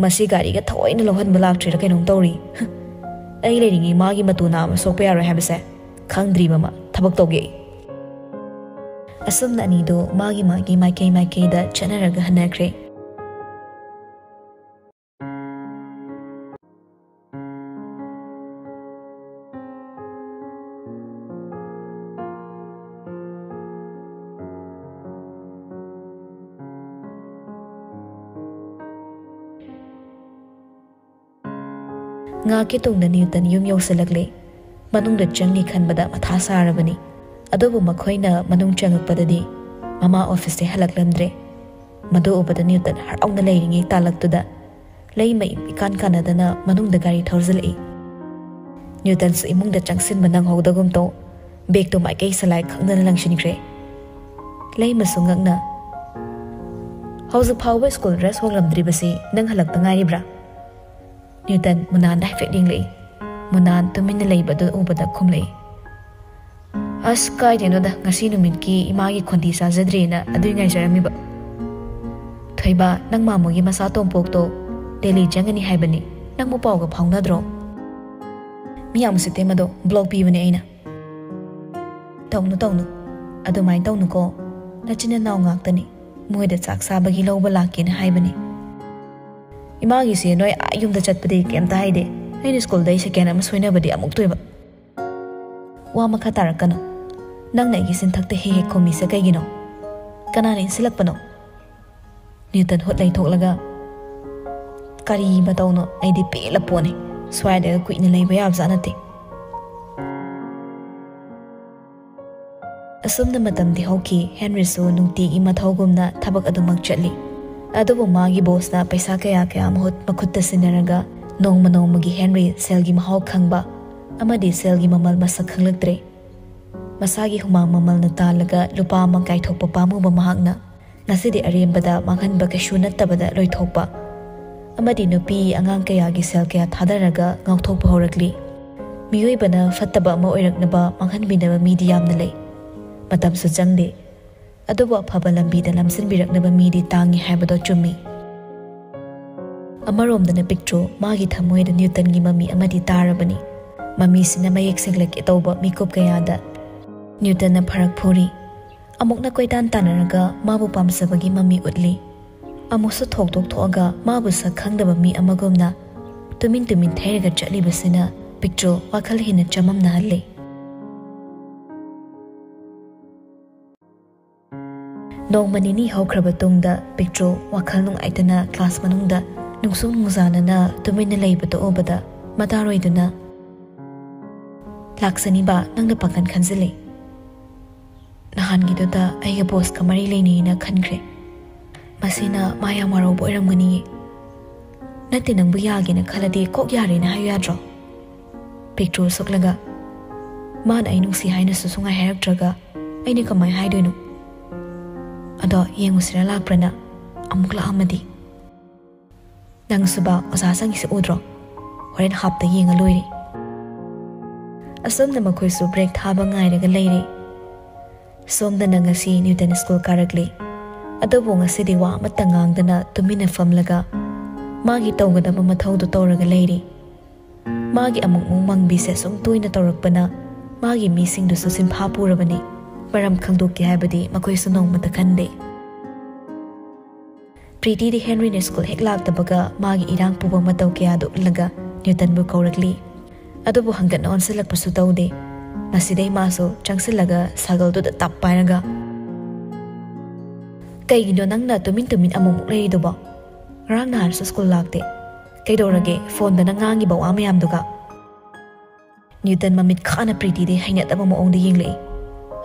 "ꯃꯁꯤ ꯒꯥꯔꯤꯒ ꯊꯑꯣꯏꯅ ꯂꯧꯍꯟꯕ ꯂꯥꯛꯇ꯭ꯔꯤꯔꯥ ꯀꯩꯅꯣꯝ ꯇꯧꯔꯤ꯫ ꯑꯩ ꯂꯩꯔꯤꯉꯩ ꯃꯥꯒꯤ ꯃꯇꯨ ꯅꯥꯝꯃ ꯁꯣꯛꯄ ꯌꯥꯔꯣꯏ ꯍꯥꯏꯕꯁꯦ ꯈꯪꯗ꯭ꯔꯤ ꯃꯃꯥ, ꯊꯕꯛ ꯇꯧꯒꯦ ꯑꯩ"꯫ ꯑꯁꯨꯝꯅ ꯑꯅꯤꯗꯨ ꯃꯥꯒꯤ ꯃꯥꯒꯤ ꯃꯥꯏꯀꯩ ꯃꯥꯏꯀꯩꯗ ꯆꯠꯅꯔꯒ ꯍꯟꯅꯈ꯭ꯔꯦ꯫ ꯉꯥꯏꯍꯥꯛꯀꯤ ꯇꯨꯡꯗ ꯅ꯭ꯌꯨꯇꯟ ꯌꯨꯝ ꯌꯧꯁꯤꯜꯂꯛꯂꯦ꯫ ꯃꯅꯨꯡꯗ ꯆꯪꯒꯦ ꯈꯟꯕꯗ ꯃꯊꯥ ꯁꯥꯔꯕꯅꯤ꯫ ꯑꯗꯨꯕꯨ ꯃꯈꯣꯏꯅ ꯃꯅꯨꯡ ꯆꯪꯉꯛꯄꯗꯗꯤ ꯃꯃꯥ ꯑꯣꯐꯤꯁꯇꯩ ꯍꯜꯂꯛꯂꯝꯗ꯭ꯔꯦ꯫ ꯃꯗꯨ ꯎꯕꯗ ꯅ꯭ꯌꯨꯇꯟ ꯍꯔꯥꯎꯅ ꯂꯩꯔꯤꯉꯩ ꯇꯥꯂꯛꯇꯨꯗ ꯂꯩꯃ ꯏꯀꯥꯟ ꯀꯥꯟꯅꯗꯅ ꯃꯅꯨꯡꯗ ꯒꯥꯔꯤ ꯊꯧꯖꯤꯜꯂꯛꯏ꯫ ꯅ꯭ꯌꯨꯇꯟꯁꯨ ꯏꯃꯨꯡꯗ ꯆꯪꯁꯤꯟꯕ ꯅꯪꯍꯧꯗꯒꯨꯝ ꯇꯧ ꯕꯦꯒꯇꯨ ꯃꯥꯏꯀꯩ ꯁꯂꯥꯏ ꯈꯪꯗꯅ ꯂꯪꯁꯤꯟꯈ꯭ꯔꯦ꯫ ꯂꯩꯃꯁꯨ ꯉꯛꯅ, "ꯍꯧꯖꯤꯛ ꯐꯥꯎꯕ ꯁ꯭ꯀꯨꯜ ꯗ꯭ꯔꯦꯁ ꯍꯣꯡꯂꯝꯗ꯭ꯔꯤꯕꯁꯤ ꯅꯪ ꯍꯜꯂꯛꯇ ꯉꯥꯏꯔꯤꯕ꯭ꯔꯥ?" ꯅ꯭ꯌꯨꯇꯟ ꯃꯨꯅꯥꯟꯗ ꯍꯥꯏꯐꯦꯠ ꯌꯦꯡꯂꯛꯏ꯫ ꯃꯨꯅꯥꯟ ꯇꯨꯃꯤꯟꯅ ꯂꯩꯕꯗꯨ ꯎꯕꯗ ꯈꯨꯝꯂꯛꯏ, "ꯑꯁ, ꯀꯥꯏꯗꯩꯅꯣꯗ, ꯉꯁꯤ ꯅꯨꯃꯤꯠꯀꯤ ꯏꯃꯥꯒꯤ ꯈꯣꯟꯗꯤ ꯆꯥꯖꯗ꯭ꯔꯦꯅ ꯑꯗꯨꯏ ꯉꯥꯏꯖꯔꯝꯃꯤꯕ꯫ ꯊꯣꯏꯕ, ꯅꯪ ꯃꯥꯃꯣꯒꯤ ꯃꯆꯥ ꯇꯣꯝꯄꯣꯛꯇꯣ ꯗꯦꯜꯂꯤ ꯆꯪꯒꯅꯤ ꯍꯥꯏꯕꯅꯤ, ꯅꯪꯕꯨ ꯄꯥꯎꯒ ꯐꯥꯎꯅꯗ꯭ꯔꯣ?" "ꯃꯤ ꯌꯥꯝ ꯎꯁꯤꯠꯇꯦ ꯃꯗꯣ, ꯕ꯭ꯂꯣꯛ ꯄꯤꯕꯅꯦ ꯑꯩꯅ"꯫ "ꯇꯧꯅꯨ, ꯇꯧꯅꯨ, ꯑꯗꯨꯃꯥꯏꯅ ꯇꯧꯅꯨꯀꯣ꯫ ꯅꯆꯤꯟ ꯅꯅꯥꯎ ꯉꯥꯛꯇꯅꯤ, ꯃꯣꯏꯗ ꯆꯥꯛ ꯆꯥꯕꯒꯤ ꯂꯧꯕ ꯂꯥꯛꯀꯦꯅ ꯍꯥꯏꯕꯅꯤ꯫ ꯏꯃꯥꯒꯤꯁꯦ ꯅꯣꯏ ꯑꯥ ꯌꯨꯝꯗ ꯆꯠꯄꯗꯤ ꯀꯩꯝꯇ ꯍꯥꯏꯗꯦ꯫ ꯑꯩꯅ ꯁ꯭ꯀꯨꯜꯗ ꯑꯩ ꯁꯦꯀꯦꯟ ꯑꯃ ꯁꯣꯏꯅꯕꯗꯤ ꯑꯃꯨꯛ ꯇꯣꯏꯕ꯫ ꯋꯥ ꯃꯈꯥ ꯇꯥꯔꯛꯀꯅꯨ꯫ ꯅꯪꯅ ꯑꯩꯒꯤ ꯁꯤꯟꯊꯛꯇ ꯍꯦꯛ ꯍꯦꯛ ꯈꯨꯝꯃꯤꯁꯦ ꯀꯩꯒꯤꯅꯣ? ꯀꯅꯥꯅ ꯏꯟꯁꯤꯜꯂꯛꯄꯅꯣ?" ꯅ꯭ꯌꯨꯇꯟ ꯍꯨꯠ ꯂꯩꯊꯣꯛꯂꯒ, "ꯀꯔꯤ ꯃꯇꯧꯅꯣ? ꯑꯩꯗꯤ ꯄꯦꯜꯂ ꯄꯣꯠꯅꯤ꯫ ꯁ꯭ꯋꯥꯏꯗꯒ ꯀꯨꯏꯅ ꯂꯩꯕ ꯌꯥꯕꯖꯥꯠ ꯅꯠꯇꯦ"꯫ ꯑꯁꯨꯝꯅ ꯃꯇꯝꯗꯤ ꯍꯧꯈꯤ꯫ ꯍꯦꯟꯔꯤꯁꯨ ꯅꯨꯡꯇꯤꯒꯤ ꯃꯊꯧꯒꯨꯝꯅ ꯊꯕꯛ ꯑꯗꯨꯃꯛ ꯆꯠꯂꯤ꯫ ꯑꯗꯨꯕꯨ ꯃꯥꯒꯤ ꯕꯣꯁꯅ ꯄꯩꯁꯥ ꯀꯌꯥ ꯀꯌꯥ ꯃꯍꯨꯠ ꯃꯈꯨꯠꯇ ꯁꯤꯟꯅꯔꯒ ꯅꯣꯡꯃ ꯅꯣꯡꯃꯒꯤ ꯍꯦꯟꯔꯤ ꯁꯦꯜꯒꯤ ꯃꯍꯥꯎ ꯈꯪꯕ ꯑꯃꯗꯤ ꯁꯦꯜꯒꯤ ꯃꯃꯜ ꯃꯁꯛ ꯈꯪꯂꯛꯇ꯭ꯔꯦ꯫ ꯃꯁꯥꯒꯤ ꯍꯨꯃꯥꯡ ꯃꯃꯜꯅ ꯇꯥꯜꯂꯒ ꯂꯨꯄꯥ ꯑꯃ ꯀꯥꯏꯊꯣꯛꯄ ꯄꯥꯝꯃꯨꯕ ꯃꯍꯥꯛꯅ ꯉꯁꯤꯗꯤ ꯑꯔꯦꯝꯕꯗ ꯃꯥꯡꯍꯟꯕ ꯀꯩꯁꯨ ꯅꯠꯇꯕꯗ ꯂꯣꯏꯊꯣꯛꯄ ꯑꯃꯗꯤ ꯅꯨꯄꯤ ꯑꯉꯥꯡ ꯀꯌꯥꯒꯤ ꯁꯦꯜ ꯀꯌꯥ ꯊꯥꯗꯔꯒ ꯉꯥꯎꯊꯣꯛꯄ ꯍꯧꯔꯛꯂꯤ꯫ ꯃꯤꯑꯣꯏꯕꯅ ꯐꯠꯇꯕ ꯑꯃ ꯑꯣꯏꯔꯛꯅꯕ ꯃꯥꯡꯍꯟꯕꯤꯅꯕ ꯃꯤꯗꯤ ꯌꯥꯝꯅ ꯂꯩ꯫ ꯃꯇꯝꯁꯨ ꯆꯪꯗꯦ꯫ ꯑꯗꯨꯕꯨ ꯑꯐꯕ ꯂꯝꯕꯤꯗ ꯂꯝꯖꯤꯡꯕꯤꯔꯛꯅꯕ ꯃꯤꯗꯤ ꯇꯥꯡꯉꯤ ꯍꯥꯏꯕꯗꯣ ꯆꯨꯝꯃꯤ꯫ ꯑꯃꯔꯣꯝꯗꯅ ꯄꯤꯛꯇ꯭ꯔꯨ ꯃꯥꯒꯤ ꯊꯃꯣꯏꯗ ꯅ꯭ꯌꯨꯇꯟꯒꯤ ꯃꯃꯤ ꯑꯃꯗꯤ ꯇꯥꯔꯕꯅꯤ꯫ ꯃꯃꯤꯁꯤꯅ ꯃꯌꯦꯛ ꯁꯦꯡꯂꯛꯀꯦ ꯇꯧꯕ ꯃꯤꯀꯨꯞ ꯀꯌꯥꯗ ꯅ꯭ꯌꯨꯇꯟꯅ ꯐꯔꯛ ꯐꯨꯔꯤ꯫ ꯑꯃꯨꯛꯅ ꯀꯣꯏꯇꯥꯟ ꯇꯥꯟꯅꯔꯒ ꯃꯥꯕꯨ ꯄꯥꯝꯖꯕꯒꯤ ꯃꯃꯤ ꯎꯠꯂꯤ꯫ ꯑꯃꯨꯛꯁꯨ ꯊꯣꯛꯇꯣꯛ ꯊꯣꯛꯑꯒ ꯃꯥꯕꯨ ꯁꯛ ꯈꯪꯗꯕ ꯃꯤ ꯑꯃꯒꯨꯝꯅ ꯇꯨꯃꯤꯟ ꯇꯨꯃꯤꯟ ꯊꯩꯔꯒ ꯆꯠꯂꯤꯕꯁꯤꯅ ꯄꯤꯛꯇ꯭ꯔꯨ ꯋꯥꯈꯜ ꯍꯦꯟꯅ ꯆꯃꯝꯅꯍꯜꯂꯤ꯫ ꯅꯣꯡꯃ ꯅꯤꯅꯤ ꯍꯧꯈ꯭ꯔꯕ ꯇꯨꯡꯗ ꯄꯤꯛꯇ꯭ꯔꯨ ꯋꯥꯈꯜ ꯅꯨꯡꯉꯥꯏꯇꯅ ꯀ꯭ꯂꯥꯁ ꯃꯅꯨꯡꯗ ꯅꯨꯡꯁꯨꯛ ꯅꯨꯡꯖꯥꯅꯅ ꯇꯨꯃꯤꯟꯅ ꯂꯩꯕꯗꯨ ꯎꯕꯗ ꯃꯇꯥꯔꯣꯏꯗꯨꯅ, "ꯂꯥꯛꯁꯅꯤꯕ, ꯅꯪꯅ ꯄꯥꯡꯒꯟ ꯈꯟꯖꯤꯜꯂꯤ꯫ ꯅꯍꯥꯟꯒꯤꯗꯨꯗ ꯑꯩꯒ ꯕꯣꯁꯀ ꯃꯔꯤ ꯂꯩꯅꯩꯅ ꯈꯟꯈ꯭ꯔꯦ꯫ ꯃꯁꯤꯅ ꯃꯥ ꯌꯥꯝ ꯋꯥꯔꯧꯕ ꯑꯣꯏꯔꯝꯒꯅꯤꯌꯦ꯫ ꯅꯠꯇꯦ, ꯅꯪꯕꯨ ꯌꯥꯒꯦꯅ ꯈꯜꯂꯗꯤ ꯀꯣꯛ ꯌꯥꯔꯦꯅ ꯍꯥꯏꯌꯨ ꯌꯥꯗ꯭ꯔꯣ?" ꯄꯤꯛꯇ꯭ꯔꯨ ꯁꯣꯛꯂꯒ, "ꯃꯥꯅ ꯑꯩ ꯅꯨꯡꯁꯤ ꯍꯥꯏꯅꯁꯨ ꯁꯨꯡꯍꯥꯏ ꯍꯥꯏꯔꯛꯇ꯭ꯔꯒ ꯑꯩꯅ ꯀꯃꯥꯏ ꯍꯥꯏꯗꯣꯏꯅꯣ? ꯑꯗꯣ ꯌꯦꯡꯉꯨꯁꯤꯔ ꯂꯥꯛꯄ꯭ꯔꯅ? ꯑꯃꯨꯛ ꯂꯥꯛꯑꯝꯃꯗꯤ?" "ꯅꯪꯁꯨꯕ ꯑꯣꯖꯥ ꯆꯪꯉꯤꯁꯦ ꯎꯗ꯭ꯔꯣ? ꯍꯣꯔꯦꯟ ꯍꯥꯞꯇ ꯌꯦꯡꯉ ꯂꯣꯏꯔꯦ꯫" ꯑꯁꯨꯝꯅ ꯃꯈꯣꯏꯁꯨ ꯕ꯭ꯔꯦꯛ ꯊꯥꯕ ꯉꯥꯏꯔꯒ ꯂꯩꯔꯦ꯫ ꯁꯣꯝꯗꯅ ꯉꯁꯤ ꯅ꯭ꯌꯨꯇꯟ ꯁ꯭ꯀꯨꯜ ꯀꯥꯔꯛꯂꯤ꯫ ꯑꯗꯨꯕꯨ ꯉꯁꯤꯗꯤ ꯋꯥ ꯑꯃꯠꯇ ꯉꯥꯡꯗꯅ ꯇꯨꯃꯤꯟꯅ ꯐꯝꯂꯒ ꯃꯥꯒꯤ ꯇꯧꯒꯗꯕ ꯃꯊꯧꯗꯨ ꯇꯧꯔꯒ ꯂꯩꯔꯤ꯫ ꯃꯥꯒꯤ ꯑꯃꯨꯛ ꯑꯃꯨꯛ ꯃꯪꯕꯤꯁꯦ ꯁꯨꯝ ꯇꯣꯏꯅ ꯇꯧꯔꯛꯄꯅ ꯃꯥꯒꯤ ꯃꯤꯁꯤꯡꯗꯨꯁꯨ ꯁꯤꯟꯐꯥ ꯄꯨꯔꯕꯅꯤ꯫ ꯃꯔꯝ ꯈꯪꯗꯣꯛꯀꯦ ꯍꯥꯏꯕꯗꯤ ꯃꯈꯣꯏꯁꯨ ꯅꯣꯡꯃꯇ ꯈꯟꯗꯦ꯫ ꯄ꯭ꯔꯤꯇꯤꯗꯤ ꯍꯦꯟꯔꯤꯅ ꯁ꯭ꯀꯨꯜ ꯍꯦꯛ ꯂꯥꯛꯇꯕꯒ ꯃꯥꯒꯤ ꯏꯔꯥꯡ ꯄꯨꯕ ꯃꯇꯧ ꯀꯌꯥꯗꯨ ꯎꯠꯂꯒ ꯅ꯭ꯌꯨꯇꯟꯕꯨ ꯀꯧꯔꯛꯂꯤ꯫ ꯑꯗꯨꯕꯨ ꯍꯪꯒꯠꯅ ꯑꯣꯟꯁꯤꯜꯂꯛꯄꯁꯨ ꯇꯧꯗꯦ꯫ ꯃꯁꯤꯗꯩ ꯃꯥꯁꯨ ꯆꯪꯁꯤꯜꯂꯒ ꯁꯥꯒꯜꯗꯨꯗ ꯇꯞ ꯄꯥꯏꯔꯒ, "ꯀꯩꯒꯤꯅꯣ ꯅꯪꯅ ꯇꯨꯃꯤꯟ ꯇꯨꯃꯤꯟ ꯑꯃꯨꯛꯃꯨꯛ ꯂꯩꯔꯤꯗꯨꯕꯣ? ꯉꯔꯥꯡ ꯅꯍꯥꯟꯁꯨ ꯁ꯭ꯀꯨꯜ ꯂꯥꯛꯇꯦ꯫ ꯀꯩꯗꯧꯔꯒꯦ ꯐꯣꯟꯗꯅ ꯉꯥꯡꯉꯤꯕ ꯋꯥ ꯃꯌꯥꯝꯗꯨꯒ?" ꯅ꯭ꯌꯨꯇꯟ ꯃꯃꯤꯠ ꯈꯥꯅ ꯄ꯭ꯔꯤꯇꯤꯗꯤ ꯍꯩꯅꯗꯕ ꯃꯑꯣꯡꯗ ꯌꯦꯡꯂꯛꯏ꯫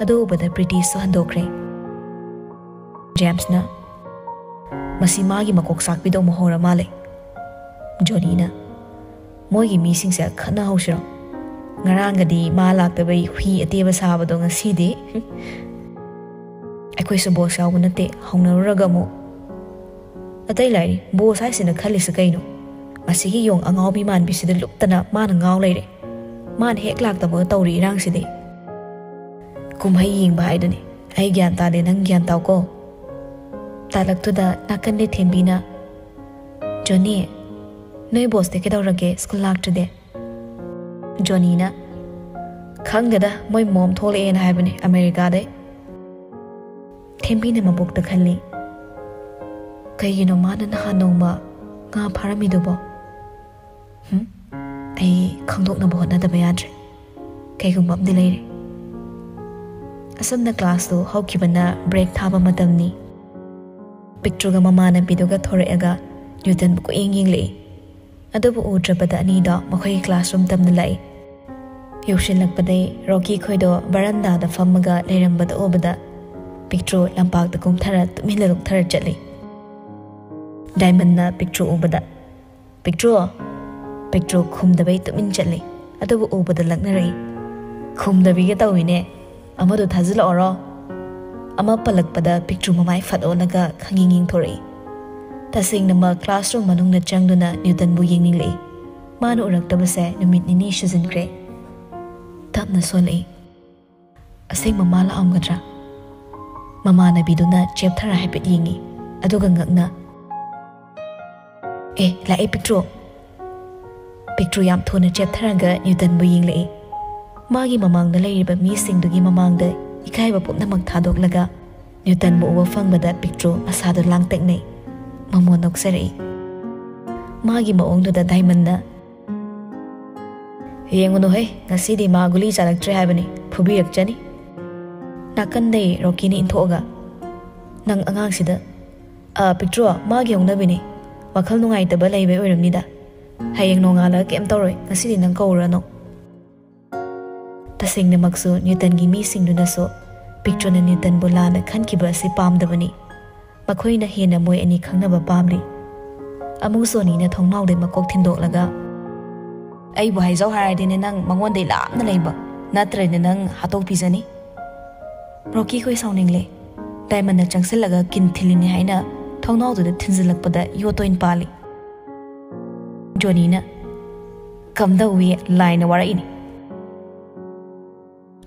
ꯑꯗꯨ ꯎꯕꯗ ꯄ꯭ꯔꯤꯇꯤꯁꯨ ꯍꯟꯗꯣꯛꯈ꯭ꯔꯦ꯫ ꯖꯦꯝꯁꯅ, "ꯃꯁꯤ ꯃꯥꯒꯤ ꯃꯀꯣꯛ ꯆꯥꯛꯄꯤꯗꯧ ꯃꯍꯧꯔ ꯃꯥꯜꯂꯦ꯫" ꯖꯣꯅꯤꯅ, "ꯃꯣꯏꯒꯤ ꯃꯤꯁꯤꯡꯁꯦ ꯈꯠꯅꯍꯧꯁꯤꯔꯣ? ꯉꯔꯥꯡꯒꯗꯤ ꯃꯥ ꯂꯥꯛꯇꯕꯩ ꯍꯨꯏ ꯑꯇꯦꯕ ꯁꯥꯕꯗꯣ, ꯉꯁꯤꯗꯤ ꯑꯩꯈꯣꯏꯁꯨ ꯕꯣꯁ ꯌꯥꯎꯕ ꯅꯠꯇꯦ, ꯍꯧꯅꯔꯨꯔꯒ ꯑꯃꯨꯛ꯫ ꯑꯇꯩ ꯂꯥꯏꯔꯤ, ꯕꯣꯁ ꯍꯥꯏꯁꯤꯅ ꯈꯜꯂꯤꯁꯤ ꯀꯩꯅꯣ? ꯃꯁꯤꯒꯤ ꯌꯣꯡ ꯑꯉꯥꯎꯕꯤ ꯃꯥꯟꯕꯤꯁꯤꯗ ꯂꯨꯞꯇꯅ ꯃꯥꯅ ꯉꯥꯎ ꯂꯩꯔꯦ꯫ ꯃꯥꯅ ꯍꯦꯛ ꯂꯥꯛꯇꯕꯒ ꯇꯧꯔꯤ ꯏꯔꯥꯡꯁꯤꯗꯤ꯫ ꯀꯨꯝꯍꯩ ꯌꯦꯡꯕ ꯍꯥꯏꯗꯨꯅꯤ꯫ "ꯑꯩ ꯒ꯭ꯌꯥꯟ ꯇꯥꯗꯦ, ꯅꯪ ꯒ꯭ꯌꯥꯟ ꯇꯥꯎꯀꯣ"꯫ ꯇꯥꯂꯛꯇꯨꯗ ꯅꯥꯀꯟꯗꯩ ꯊꯦꯝꯕꯤꯅ, "ꯖꯣꯅꯤ, ꯅꯣꯏ ꯕꯣꯁꯇꯤ ꯀꯩꯗꯧꯔꯒꯦ, ꯁ꯭ꯀꯨꯜ ꯂꯥꯛꯇ꯭ꯔꯗꯤ?" ꯖꯣꯅꯤꯅ, "ꯈꯪꯗꯦꯗ, ꯃꯣꯏ ꯃꯣꯝ ꯊꯣꯛꯂꯛꯑꯦꯅ ꯍꯥꯏꯕꯅꯦ ꯑꯃꯦꯔꯤꯀꯥꯗꯩ"꯫ ꯊꯦꯝꯕꯤꯅ ꯃꯕꯣꯛꯇ ꯈꯜꯂꯤ, "ꯀꯩꯒꯤꯅꯣ ꯃꯥꯅ ꯅꯍꯥꯟ ꯅꯣꯡꯃ ꯉꯥ ꯐꯥꯔꯝꯃꯤꯗꯨꯕꯣ? ꯍꯨꯝ? ꯑꯩ ꯈꯪꯗꯣꯛꯅꯕ ꯍꯣꯠꯅꯗꯕ ꯌꯥꯗ꯭ꯔꯦ꯫ ꯀꯩꯒꯨꯝꯕ ꯑꯃꯗꯤ ꯂꯩꯔꯦ"꯫ ꯑꯁꯨꯝꯅ ꯀ꯭ꯂꯥꯁꯇꯨ ꯍꯧꯈꯤꯕꯅ ꯕ꯭ꯔꯦꯛ ꯊꯥꯕ ꯃꯇꯝꯅꯤ꯫ ꯄꯤꯛꯇ꯭ꯔꯨꯒ ꯃꯃꯥꯟꯅꯕꯤꯗꯨꯒ ꯊꯣꯔꯛꯑꯒ ꯅ꯭ꯌꯨꯇꯟꯕꯨ ꯀꯣꯏꯌꯦꯡ ꯌꯦꯡꯂꯛꯏ꯫ ꯑꯗꯨꯕꯨ ꯎꯗ꯭ꯔꯕꯗ ꯑꯅꯤꯗꯣ ꯃꯈꯣꯏꯒꯤ ꯀ꯭ꯂꯥꯁꯔꯨꯝ ꯇꯝꯅ ꯂꯥꯛꯏ꯫ ꯌꯧꯁꯤꯜꯂꯛꯄꯗꯩ ꯔꯣꯀꯤ ꯈꯣꯏꯗꯣ ꯕꯔꯟꯗꯥꯗ ꯐꯝꯃꯒ ꯂꯩꯔꯝꯕꯗ ꯎꯕꯗ ꯄꯤꯛꯇ꯭ꯔꯨ ꯂꯝꯄꯥꯛꯇ ꯀꯨꯝꯊꯔ ꯇꯨꯃꯤꯟꯅ ꯂꯨꯞꯊꯔ ꯆꯠꯂꯤ꯫ ꯗꯥꯏꯃꯟꯅ ꯄꯤꯛꯇ꯭ꯔꯨ ꯎꯕꯗ, "ꯄꯤꯛꯇ꯭ꯔꯨ!" ꯄꯤꯛꯇ꯭ꯔꯨ ꯈꯨꯝꯗꯕꯩ ꯇꯨꯃꯤꯟ ꯆꯠꯂꯤ꯫ ꯑꯗꯨꯕꯨ ꯎꯕꯗ ꯂꯛꯅꯔꯛꯏ꯫ "ꯈꯨꯝꯗꯕꯤꯒ ꯇꯧꯏꯅꯦ꯫ ꯑꯃꯗꯨ ꯊꯥꯖꯤꯜꯂꯛꯑꯣꯔꯣ? ꯑꯃ ꯄꯜꯂꯛꯄꯗ ꯄꯤꯛꯇ꯭ꯔꯨ ꯃꯃꯥꯏ ꯐꯠ ꯑꯣꯜꯂꯒ ꯈꯪꯌꯦꯡ ꯌꯦꯡꯊꯣꯔꯛꯏ꯫ ꯇꯁꯦꯡꯅꯃꯛ ꯀ꯭ꯂꯥꯁꯔꯨꯝ ꯃꯅꯨꯡꯗ ꯆꯪꯗꯨꯅ ꯅ꯭ꯌꯨꯇꯟꯕꯨ ꯌꯦꯡꯅꯤꯡꯂꯛꯏ꯫ ꯃꯥꯅ ꯎꯔꯛꯇꯕꯁꯦ ꯅꯨꯃꯤꯠ ꯅꯤꯅꯤ ꯁꯨꯖꯤꯟꯈ꯭ꯔꯦ꯫ ꯇꯞꯅ ꯁꯣꯜꯂꯛꯏ꯫ ꯑꯁꯦꯡꯕ ꯃꯥ ꯂꯥꯛꯑꯝꯒꯗ꯭ꯔꯥ? ꯃꯃꯥꯟꯅꯕꯤꯗꯨꯅ ꯆꯦꯞꯊꯔ ꯍꯥꯏꯐꯦꯠ ꯌꯦꯡꯉꯤ, ꯑꯗꯨꯒ ꯉꯛꯅ, "ꯑꯦ, ꯂꯥꯛꯑꯦ ꯄꯤꯛꯇ꯭ꯔꯨ!" ꯄꯤꯛꯇ꯭ꯔꯨ ꯌꯥꯝ ꯊꯨꯅ ꯆꯦꯞꯊꯔꯒ ꯅ꯭ꯌꯨꯇꯟꯕꯨ ꯌꯦꯡꯂꯛꯏ꯫ ꯃꯥꯒꯤ ꯃꯃꯥꯡꯗ ꯂꯩꯔꯤꯕ ꯃꯤꯁꯤꯡꯗꯨꯒꯤ ꯃꯃꯥꯡꯗ ꯏꯀꯥꯏꯕ ꯄꯨꯝꯅꯃꯛ ꯊꯥꯗꯣꯛꯂꯒ ꯅ꯭ꯌꯨꯇꯟꯕꯨ ꯎꯕ ꯐꯪꯕꯗ ꯄꯤꯛꯇ꯭ꯔꯨ ꯃꯁꯥꯗꯨ ꯂꯥꯡꯇꯛꯅꯩ꯫ ꯃꯃꯣꯟ ꯅꯣꯛꯆꯔꯛꯏ꯫ ꯃꯥꯒꯤ ꯃꯑꯣꯡꯗꯨꯗ ꯗꯥꯏꯃꯟꯅ, "ꯌꯦꯡꯉꯨꯅꯨ ꯍꯩ, ꯉꯁꯤꯗꯤ ꯃꯥ ꯒꯨꯂꯤ ꯆꯥꯔꯛꯇ꯭ꯔꯦ ꯍꯥꯏꯕꯅꯤ, ꯐꯨꯕꯤꯔꯛꯆꯅꯤ"꯫ ꯅꯥꯀꯟꯗꯩ ꯔꯣꯀꯤꯅ ꯏꯟꯊꯣꯛꯑꯒ, "ꯅꯪ ꯑꯉꯥꯡꯁꯤꯗ, ꯑ, ꯄꯤꯛꯇ꯭ꯔꯨ, ꯃꯥꯒꯤ ꯍꯧꯅꯕꯤꯅꯤ꯫ ꯋꯥꯈꯜ ꯅꯨꯡꯉꯥꯏꯇꯕ ꯂꯩꯕꯩ ꯑꯣꯏꯔꯝꯅꯤꯗ꯫ ꯍꯌꯦꯡ ꯅꯣꯡꯉꯥꯜꯂꯒ ꯀꯩꯝ ꯇꯧꯔꯣꯏ, ꯉꯁꯤꯗꯤ ꯅꯪ ꯀꯧꯔꯨꯔꯅꯨ"꯫ ꯇꯁꯦꯡꯅꯃꯛꯁꯨ ꯅ꯭ꯌꯨꯇꯟꯒꯤ ꯃꯤꯁꯤꯡꯗꯨꯅꯁꯨ ꯄꯤꯛꯇ꯭ꯔꯨꯅ ꯅ꯭ꯌꯨꯇꯟꯕꯨ ꯂꯥꯟꯅ ꯈꯟꯈꯤꯕ ꯑꯁꯤ ꯄꯥꯝꯗꯕꯅꯤ꯫ ꯃꯈꯣꯏꯅ ꯍꯦꯟꯅ ꯃꯣꯏ ꯑꯅꯤ ꯈꯪꯅꯕ ꯄꯥꯝꯂꯤ꯫ ꯑꯃꯨꯛ ꯖꯣꯅꯤꯅ ꯊꯣꯡꯅꯥꯎꯗꯩ ꯃꯀꯣꯛ ꯊꯤꯟꯗꯣꯛꯂꯒ, "ꯑꯩꯕꯨ ꯍꯥꯏꯖꯧ ꯍꯥꯏꯔꯗꯤꯅꯦ, ꯅꯪ ꯃꯉꯣꯟꯗꯩ ꯂꯥꯞꯅ ꯂꯩꯕ, ꯅꯠꯇ꯭ꯔꯗꯤ ꯅꯪ ꯍꯥꯠꯇꯣꯛꯄꯤꯖꯅꯤ"꯫ ꯔꯣꯀꯤ ꯈꯣꯏ ꯁꯥꯎꯅꯤꯡꯂꯦ꯫ ꯗꯥꯏꯃꯟꯅ ꯆꯪꯁꯤꯜꯂꯒ ꯀꯤꯟ ꯊꯤꯜꯂꯤꯅꯤ ꯍꯥꯏꯅ ꯊꯣꯡꯅꯥꯎꯗꯨꯗ ꯊꯤꯟꯖꯤꯜꯂꯛꯄꯗ ꯌꯣꯠꯇ ꯑꯣꯏꯅ ꯄꯥꯜꯂꯤ꯫ ꯖꯣꯅꯤꯅ, "ꯀꯝꯗꯧꯏ, ꯂꯥꯏꯅ ꯋꯥꯔꯛꯏꯅꯤ"꯫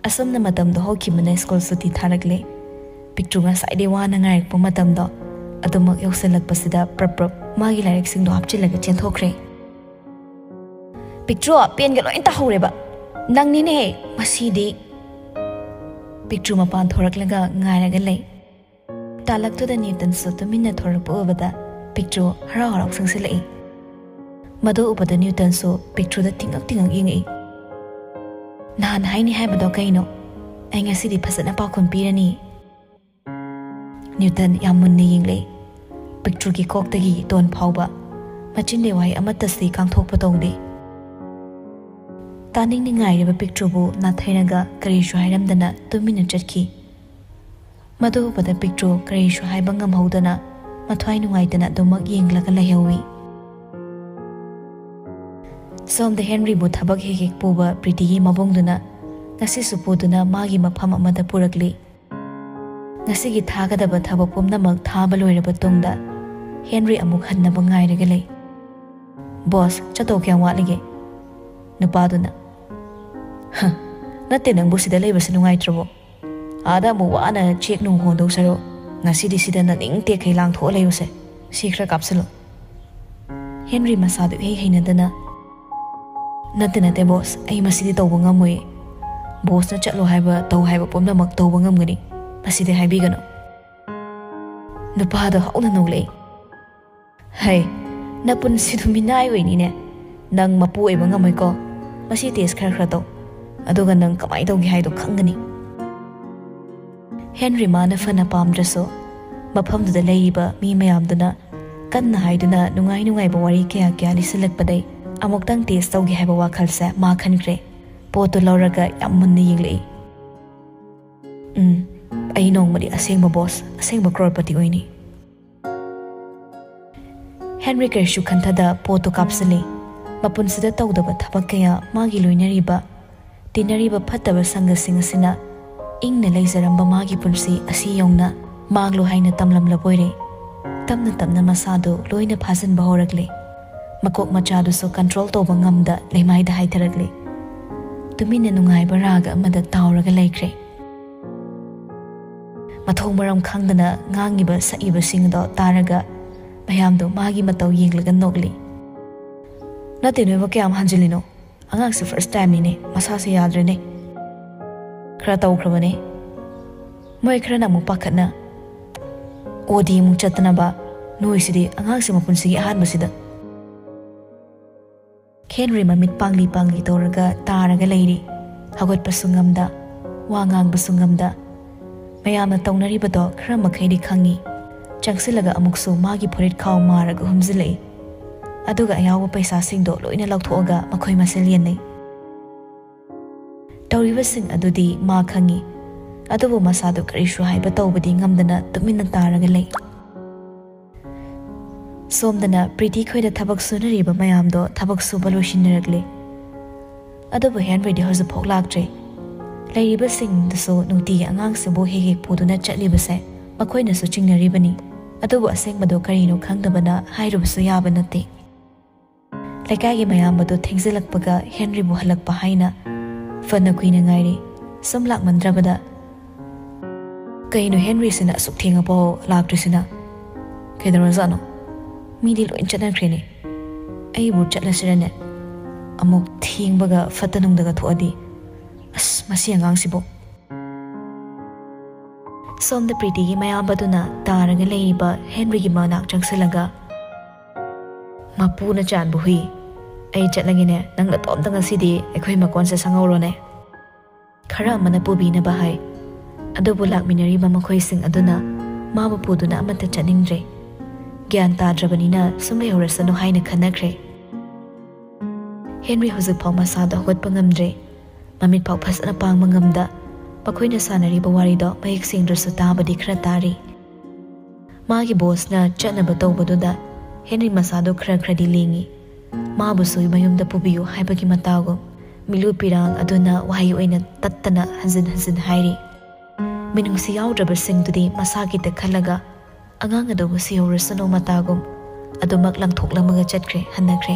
ꯑꯁꯨꯝꯅ ꯃꯇꯝꯗꯣ ꯍꯧꯈꯤꯕꯅ ꯁ꯭ꯀꯨꯜ ꯁꯨꯇꯤ ꯊꯥꯔꯛꯂꯦ꯫ ꯄꯤꯛꯇ꯭ꯔꯨ ꯉꯁꯥꯏꯗꯩ ꯋꯥꯅ ꯉꯥꯏꯔꯛꯄ ꯃꯇꯝꯗꯣ ꯑꯗꯨꯃꯛ ꯌꯧꯁꯤꯜꯂꯛꯄꯁꯤꯗ ꯄ꯭ꯔꯞ ꯄ꯭ꯔꯞ ꯃꯥꯒꯤ ꯂꯥꯏꯔꯤꯛꯁꯤꯡꯗꯣ ꯍꯥꯞꯆꯤꯜꯂꯒ ꯆꯦꯟꯊꯣꯛꯈ꯭ꯔꯦ꯫ "ꯄꯤꯛꯇ꯭ꯔꯨ, ꯄꯦꯟꯒ ꯂꯣꯏ ꯇꯥꯍꯧꯔꯦꯕ꯫ ꯅꯪꯅꯤꯅꯦꯍꯦ ꯃꯁꯤꯗꯤ!" ꯄꯤꯛꯇ꯭ꯔꯨ ꯃꯄꯥꯟ ꯊꯣꯔꯛꯂꯒ ꯉꯥꯏꯔꯒ ꯂꯩ꯫ ꯇꯥꯂꯛꯇꯨꯗ ꯅ꯭ꯌꯨꯇꯟꯁꯨ ꯇꯨꯃꯤꯟꯅ ꯊꯣꯔꯛꯄ ꯎꯕꯗ ꯄꯤꯛꯇ꯭ꯔꯨ ꯍꯔꯥꯎ ꯍꯔꯥꯎ ꯆꯪꯁꯤꯜꯂꯛꯏ꯫ ꯃꯗꯨ ꯎꯕꯗ ꯅ꯭ꯌꯨꯇꯟꯁꯨ ꯄꯤꯛꯇ꯭ꯔꯨꯗ ꯊꯤꯡꯉꯛ ꯊꯤꯡꯉꯛ ꯌꯦꯡꯉꯛꯏ꯫ "ꯅꯍꯥꯟ ꯍꯥꯏꯅꯤ ꯍꯥꯏꯕꯗꯣ ꯀꯩꯅꯣ? ꯑꯩ ꯉꯁꯤꯗꯤ ꯐꯖꯅ ꯄꯥꯎꯈꯨꯝ ꯄꯤꯔꯅꯤ꯫" ꯅ꯭ꯌꯨꯇꯟ ꯌꯥꯝ ꯃꯨꯟꯅ ꯌꯦꯡꯂꯛꯏ꯫ ꯄꯤꯛꯇ꯭ꯔꯨꯒꯤ ꯀꯣꯛꯇꯒꯤ ꯇꯣꯟ ꯐꯥꯎꯕ ꯃꯆꯤꯟꯗꯩ ꯋꯥꯍꯩ ꯑꯃꯠꯇꯁꯤ ꯀꯥꯡꯊꯣꯛꯄ ꯇꯧꯗꯦ꯫ ꯇꯥꯅꯤꯡꯅꯤꯡꯉꯥꯏꯔꯤꯕ ꯄꯤꯛꯇ꯭ꯔꯨꯕꯨ ꯅꯥꯊꯩꯔꯒ ꯀꯔꯤꯁꯨ ꯍꯥꯏꯔꯝꯗꯅ ꯇꯨꯃꯤꯟꯅ ꯆꯠꯈꯤ꯫ ꯃꯗꯨ ꯎꯕꯗ ꯄꯤꯛꯇ꯭ꯔꯨ ꯀꯔꯤꯁꯨ ꯍꯥꯏꯕ ꯉꯝꯍꯧꯗꯅ ꯃꯊ꯭ꯋꯥꯏ ꯅꯨꯡꯉꯥꯏꯇꯅ ꯑꯗꯨꯃꯛ ꯌꯦꯡꯂꯒ ꯂꯩꯍꯧꯏ꯫ ꯁꯣꯝꯗ ꯍꯦꯟꯔꯤꯕꯨ ꯊꯕꯛ ꯍꯦꯛ ꯍꯦꯛ ꯄꯨꯕ ꯄ꯭ꯔꯤꯇꯤꯒꯤ ꯃꯕꯨꯡꯗꯨꯅ ꯉꯁꯤꯁꯨ ꯄꯨꯗꯨꯅ ꯃꯥꯒꯤ ꯃꯐꯝ ꯑꯃꯗ ꯄꯨꯔꯛꯂꯤ꯫ ꯉꯁꯤꯒꯤ ꯊꯥꯒꯗꯕ ꯊꯕꯛ ꯄꯨꯝꯅꯃꯛ ꯊꯥꯕ ꯂꯣꯏꯔꯕ ꯇꯨꯡꯗ ꯍꯦꯟꯔꯤ ꯑꯃꯨꯛ ꯍꯟꯅꯕ ꯉꯥꯏꯔꯒ ꯂꯩ꯫ "ꯕꯣꯁ, ꯆꯠꯇꯧ ꯀꯌꯥꯝ ꯋꯥꯠꯂꯤꯒꯦ?" ꯅꯨꯄꯥꯗꯨꯅ꯫ "ꯍ, ꯅꯠꯇꯦ, ꯅꯪꯕꯨ ꯁꯤꯗ ꯂꯩꯕꯁꯦ ꯅꯨꯡꯉꯥꯏꯇ꯭ꯔꯕꯣ? ꯑꯥꯗ ꯑꯃꯨꯛ ꯋꯥꯅ ꯆꯦꯛ ꯅꯨꯡ ꯍꯣꯟꯗꯧ ꯁꯔꯨꯛ ꯉꯁꯤꯗꯤ ꯁꯤꯗ ꯅꯅꯤꯡ ꯇꯦꯛꯈꯩ ꯂꯥꯡꯊꯣꯛꯑ ꯂꯩꯌꯨꯁꯦ꯫ ꯁꯤ ꯈꯔ ꯀꯥꯞꯁꯤꯜꯂꯨ꯫" ꯍꯦꯟꯔꯤ ꯃꯁꯥꯗꯨ ꯏꯍꯩ ꯍꯩꯅꯗꯅ, "ꯅꯠꯇꯦ, ꯅꯠꯇꯦ ꯕꯣꯁ, ꯑꯩ ꯃꯁꯤꯗꯤ ꯇꯧꯕ ꯉꯝꯃꯣꯏ꯫ ꯕꯣꯁꯅ ꯆꯠꯂꯣ ꯍꯥꯏꯕ, ꯇꯧ ꯍꯥꯏꯕ ꯄꯨꯝꯅꯃꯛ ꯇꯧꯕ ꯉꯝꯒꯅꯤ꯫ ꯃꯁꯤꯗꯤ ꯍꯥꯏꯕꯤꯒꯅꯨ꯫" ꯅꯨꯄꯥꯗꯣ ꯍꯧꯅ ꯅꯣꯛꯂꯛꯏ꯫ "ꯍꯩ, ꯅꯄꯨꯟꯁꯤꯗꯨ ꯃꯤꯅꯥꯏ ꯑꯣꯏꯅꯤꯅꯦ꯫ ꯅꯪ ꯃꯄꯨ ꯑꯣꯏꯕ ꯉꯝꯃꯣꯏꯀꯣ꯫ ꯃꯁꯤ ꯇꯦꯁ ꯈꯔ ꯈꯔ ꯇꯧ, ꯑꯗꯨꯒ ꯅꯪ ꯀꯃꯥꯏꯅ ꯇꯧꯒꯦ ꯍꯥꯏꯗꯣ ꯈꯪꯒꯅꯤ꯫" ꯍꯦꯟꯔꯤ ꯃꯥꯅ ꯐꯅ ꯄꯥꯝꯗ꯭ꯔꯁꯨ ꯃꯐꯝꯗꯨꯗ ꯂꯩꯔꯤꯕ ꯃꯤ ꯃꯌꯥꯝꯗꯨꯅ ꯀꯟꯅ ꯍꯥꯏꯗꯨꯅ ꯅꯨꯡꯉꯥꯏ ꯅꯨꯡꯉꯥꯏꯕ ꯋꯥꯔꯤ ꯀꯌꯥ ꯀꯌꯥ ꯂꯤꯁꯤꯜꯂꯛꯄꯗꯩ ꯑꯃꯨꯛꯇꯪ ꯇꯦꯁ ꯇꯧꯒꯦ ꯍꯥꯏꯕ ꯋꯥꯈꯜꯁꯦ ꯃꯥ ꯈꯟꯈ꯭ꯔꯦ꯫ ꯄꯣꯠꯇꯨ ꯂꯧꯔꯒ ꯌꯥꯝ ꯃꯨꯟꯅ ꯌꯦꯡꯂꯛꯏ꯫ "ꯎꯝ, ꯑꯩ ꯅꯣꯡꯃꯗꯤ ꯑꯁꯦꯡꯕ ꯕꯣꯁ, ꯑꯁꯦꯡꯕ ꯀ꯭ꯔꯣꯔꯄꯇꯤ ꯑꯣꯏꯅꯤ꯫" ꯍꯦꯟꯔꯤ ꯀꯔꯤꯁꯨ ꯈꯟꯊꯗ ꯄꯣꯠꯇꯨ ꯀꯥꯞꯁꯤꯜꯂꯤ꯫ ꯃꯄꯨꯟꯁꯤꯗ ꯇꯧꯗꯕ ꯊꯕꯛ ꯀꯌꯥ ꯃꯥꯒꯤ ꯂꯣꯏꯅꯔꯤꯕ, ꯇꯤꯟꯅꯔꯤꯕ ꯐꯠꯇꯕ ꯁꯪꯒꯁꯤꯡ ꯑꯁꯤꯅ ꯏꯪꯅ ꯂꯩꯖꯔꯝꯕ ꯃꯥꯒꯤ ꯄꯨꯟꯁꯤ ꯑꯁꯤ ꯌꯧꯅ ꯃꯥꯡꯂꯣ ꯍꯥꯏꯅ ꯇꯝꯂꯝꯂꯕ ꯑꯣꯏꯔꯦ꯫ ꯇꯞꯅ ꯇꯞꯅ ꯃꯁꯥꯗꯨ ꯂꯣꯏꯅ ꯐꯥꯖꯤꯟꯕ ꯍꯧꯔꯛꯂꯦ꯫ ꯃꯀꯣꯛ ꯃꯆꯥꯗꯨꯁꯨ ꯀꯟꯇ꯭ꯔꯣꯜ ꯇꯧꯕ ꯉꯝꯗ ꯂꯩꯃꯥꯏꯗ ꯍꯥꯏꯊꯔꯛꯂꯦ꯫ ꯇꯨꯃꯤꯟꯅ ꯅꯨꯡꯉꯥꯏꯕ ꯔꯥꯒ ꯑꯃꯗ ꯇꯥꯎꯔꯒ ꯂꯩꯈ꯭ꯔꯦ꯫ ꯃꯊꯣꯡ ꯃꯔꯝ ꯈꯪꯗꯅ ꯉꯥꯡꯉꯤꯕ ꯁꯛꯏꯕꯁꯤꯡꯗꯣ ꯇꯥꯔꯒ ꯃꯌꯥꯝꯗꯣ ꯃꯥꯒꯤ ꯃꯇꯧ ꯌꯦꯡꯂꯒ ꯅꯣꯛꯂꯤ꯫ "ꯅꯠꯇꯦ, ꯅꯣꯏꯕꯨ ꯀꯌꯥꯝ ꯍꯟꯖꯤꯜꯂꯤꯅꯣ? ꯑꯉꯥꯡꯁꯦ ꯐꯥꯔꯁ ꯇꯥꯏꯝꯅꯤꯅꯦ, ꯃꯁꯥꯁꯦ ꯌꯥꯗ꯭ꯔꯦꯅꯦ꯫ ꯈꯔ ꯇꯧꯈ꯭ꯔꯕꯅꯦ꯫ ꯃꯣꯏ ꯈꯔꯅ ꯑꯃꯨꯛ ꯄꯥꯈꯠꯅ ꯑꯣꯗꯤ ꯑꯃꯨꯛ ꯆꯠꯇꯅꯕ꯫ ꯅꯣꯏꯁꯤꯗꯤ ꯑꯉꯥꯡꯁꯦ ꯃꯄꯨꯟꯁꯤꯒꯤ ꯑꯍꯥꯟꯕꯁꯤꯗ꯫" ꯍꯦꯟꯔꯤ ꯃꯃꯤꯠ ꯄꯥꯡꯂꯤ ꯄꯥꯡꯂꯤ ꯇꯧꯔꯒ ꯇꯥꯔꯒ ꯂꯩꯔꯤ꯫ ꯍꯧꯒꯠꯄꯁꯨ ꯉꯝꯗ, ꯋꯥ ꯉꯥꯡꯕꯁꯨ ꯉꯝꯗ꯫ ꯃꯌꯥꯝꯅ ꯇꯧꯅꯔꯤꯕꯗꯣ ꯈꯔ ꯃꯈꯩꯗꯤ ꯈꯪꯉꯤ꯫ ꯆꯪꯁꯤꯜꯂꯒ ꯑꯃꯨꯛꯁꯨ ꯃꯥꯒꯤ ꯐꯨꯔꯤꯠ ꯈꯥꯎ ꯃꯥꯔꯒ ꯍꯨꯝꯖꯤꯜꯂꯛꯏ꯫ ꯑꯗꯨꯒ ꯑꯌꯥꯎꯕ ꯄꯩꯁꯥꯁꯤꯡꯗꯣ ꯂꯣꯏꯅ ꯂꯧꯊꯣꯛꯑꯒ ꯃꯈꯣꯏ ꯃꯁꯦꯜ ꯌꯦꯟꯅꯩ꯫ ꯇꯧꯔꯤꯕꯁꯤꯡ ꯑꯗꯨꯗꯤ ꯃꯥ ꯈꯪꯉꯤ, ꯑꯗꯨꯕꯨ ꯃꯁꯥꯗꯨ ꯀꯔꯤꯁꯨ ꯍꯥꯏꯕ ꯇꯧꯕꯗꯤ ꯉꯝꯗꯅ ꯇꯨꯃꯤꯟꯅ ꯇꯥꯔꯒ ꯂꯩ꯫ ꯁꯣꯝꯗꯅ ꯄ꯭ꯔꯤꯇꯤ ꯈꯣꯏꯗ ꯊꯕꯛ ꯁꯨꯅꯔꯤꯕ ꯃꯌꯥꯝꯗꯣ ꯊꯕꯛ ꯁꯨꯕ ꯂꯣꯏꯁꯤꯟꯅꯔꯛꯂꯦ꯫ ꯑꯗꯨꯕꯨ ꯍꯦꯟꯔꯤꯗꯤ ꯍꯧꯖꯤꯛꯐꯥꯎ ꯂꯥꯛꯇ꯭ꯔꯦ꯫ ꯂꯩꯔꯤꯕꯁꯤꯡꯗꯨꯁꯨ ꯅꯨꯡꯇꯤꯒꯤ ꯑꯉꯥꯡꯁꯤꯕꯨ ꯍꯦꯛ ꯍꯦꯛ ꯄꯨꯗꯨꯅ ꯆꯠꯂꯤꯕꯁꯦ ꯃꯈꯣꯏꯅꯁꯨ ꯆꯤꯡꯅꯔꯤꯕꯅꯤ꯫ ꯑꯗꯨꯕꯨ ꯑꯁꯦꯡꯕꯗꯣ ꯀꯔꯤꯅꯣ ꯈꯪꯗꯕꯅ ꯍꯥꯏꯔꯨꯕꯁꯨ ꯌꯥꯕ ꯅꯠꯇꯦ꯫ ꯂꯩꯀꯥꯏꯒꯤ ꯃꯌꯥꯝ ꯑꯗꯨ ꯊꯦꯡꯖꯤꯜꯂꯛꯄꯒ ꯍꯦꯟꯔꯤꯕꯨ ꯍꯜꯂꯛꯄ ꯍꯥꯏꯅ ꯐꯅ ꯀꯨꯏꯅ ꯉꯥꯏꯔꯤ꯫ ꯁꯨꯝ ꯂꯥꯛꯃꯟꯗ꯭ꯔꯕꯗ, "ꯀꯩꯅꯣ ꯍꯦꯟꯔꯤꯁꯤꯅ ꯑꯁꯨꯛ ꯊꯦꯡꯉꯐꯥꯎ ꯂꯥꯛꯇ꯭ꯔꯤꯁꯤꯅ? ꯀꯩꯗꯧꯔꯖꯥꯠꯅꯣ? ꯃꯤꯗꯤ ꯂꯣꯏ ꯆꯠꯅꯈ꯭ꯔꯦꯅꯦ꯫ ꯑꯩꯕꯨ ꯆꯠꯂꯁꯤꯔꯅꯦ? ꯑꯃꯨꯛ ꯊꯦꯡꯕꯒ ꯐꯠꯇ ꯅꯨꯡꯗꯒ ꯊꯣꯛꯑꯗꯤ꯫ ꯑꯁ, ꯃꯁꯤ ꯑꯉꯥꯡꯁꯤꯕꯨ!" ꯁꯣꯝꯗ ꯄ꯭ꯔꯤꯇꯤꯒꯤ ꯃꯌꯥꯝꯕꯗꯨꯅ ꯇꯥꯔꯒ ꯂꯩꯔꯤꯕ ꯍꯦꯟꯔꯤꯒꯤ ꯃꯅꯥꯛ ꯆꯪꯁꯤꯜꯂꯒ, "ꯃꯄꯨꯅ ꯆꯥꯟꯕ ꯍꯨꯏ, ꯑꯩ ꯆꯠꯂꯒꯦꯅꯦ, ꯅꯪ ꯅꯇꯣꯝꯇ ꯉꯁꯤꯗꯤ ꯑꯩꯈꯣꯏ ꯃꯀꯣꯟꯁꯦ ꯁꯪꯍꯧꯔꯣꯅꯦ꯫" ꯈꯔ ꯑꯃꯅ ꯄꯨꯕꯤꯅꯕ ꯍꯥꯏ, ꯑꯗꯨꯕꯨ ꯂꯥꯛꯃꯤꯟꯅꯔꯤꯕ ꯃꯈꯣꯏꯁꯤꯡ ꯑꯗꯨꯅ ꯃꯥꯕꯨ ꯄꯨꯗꯨꯅ ꯑꯃꯠꯇ ꯆꯠꯅꯤꯡꯗ꯭ꯔꯦ꯫ ꯒ꯭ꯌꯥꯟ ꯇꯥꯗ꯭ꯔꯕꯅꯤꯅ ꯁꯨꯝ ꯂꯩꯍꯧꯔꯁꯅꯨ ꯍꯥꯏꯅ ꯈꯟꯅꯈ꯭ꯔꯦ꯫ ꯍꯦꯟꯔꯤ ꯍꯧꯖꯤꯛꯐꯥꯎ ꯃꯁꯥꯗꯣ ꯍꯧꯒꯠꯄ ꯉꯝꯗ꯭ꯔꯦ꯫ ꯃꯃꯤꯠ ꯐꯥꯎ ꯐꯖꯅ ꯄꯥꯡꯕ ꯉꯝꯗ ꯃꯈꯣꯏꯅ ꯁꯥꯟꯅꯔꯤꯕ ꯋꯥꯔꯤꯗꯣ ꯃꯌꯦꯛ ꯁꯦꯡꯗ꯭ꯔꯁꯨ ꯇꯥꯕꯗꯤ ꯈꯔ ꯇꯥꯔꯤ꯫ ꯃꯥꯒꯤ ꯕꯣꯁꯅ ꯆꯠꯅꯕ ꯇꯧꯕꯗꯨꯗ ꯍꯦꯟꯔꯤ ꯃꯁꯥꯗꯣ ꯈꯔ ꯈꯔꯗꯤ ꯂꯦꯡꯉꯤ꯫ ꯃꯥꯕꯨꯁꯨ ꯃꯌꯨꯝꯗ ꯄꯨꯕꯤꯌꯨ ꯍꯥꯏꯕꯒꯤ ꯃꯇꯥꯒꯨꯝ ꯃꯤꯂꯨ ꯄꯤꯔꯥꯡ ꯑꯗꯨꯅ ꯋꯥꯍꯩ ꯑꯣꯏꯅ ꯇꯠꯇꯅ ꯍꯟꯖꯤꯟ ꯍꯟꯖꯤꯟ ꯍꯥꯏꯔꯤ꯫ ꯃꯤꯅꯨꯡꯁꯤ ꯌꯥꯎꯗ꯭ꯔꯕꯁꯤꯡꯗꯨꯗꯤ ꯃꯁꯥꯒꯤꯗ ꯈꯜꯂꯒ ꯑꯉꯥꯡ ꯑꯗꯨꯕꯨ ꯁꯤꯍꯧꯔꯁꯅꯨ ꯃꯇꯥꯒꯨꯝ ꯑꯗꯨꯃꯛ ꯂꯪꯊꯣꯛꯂꯝꯃꯒ ꯆꯠꯈ꯭ꯔꯦ, ꯍꯟꯅꯈ꯭ꯔꯦ꯫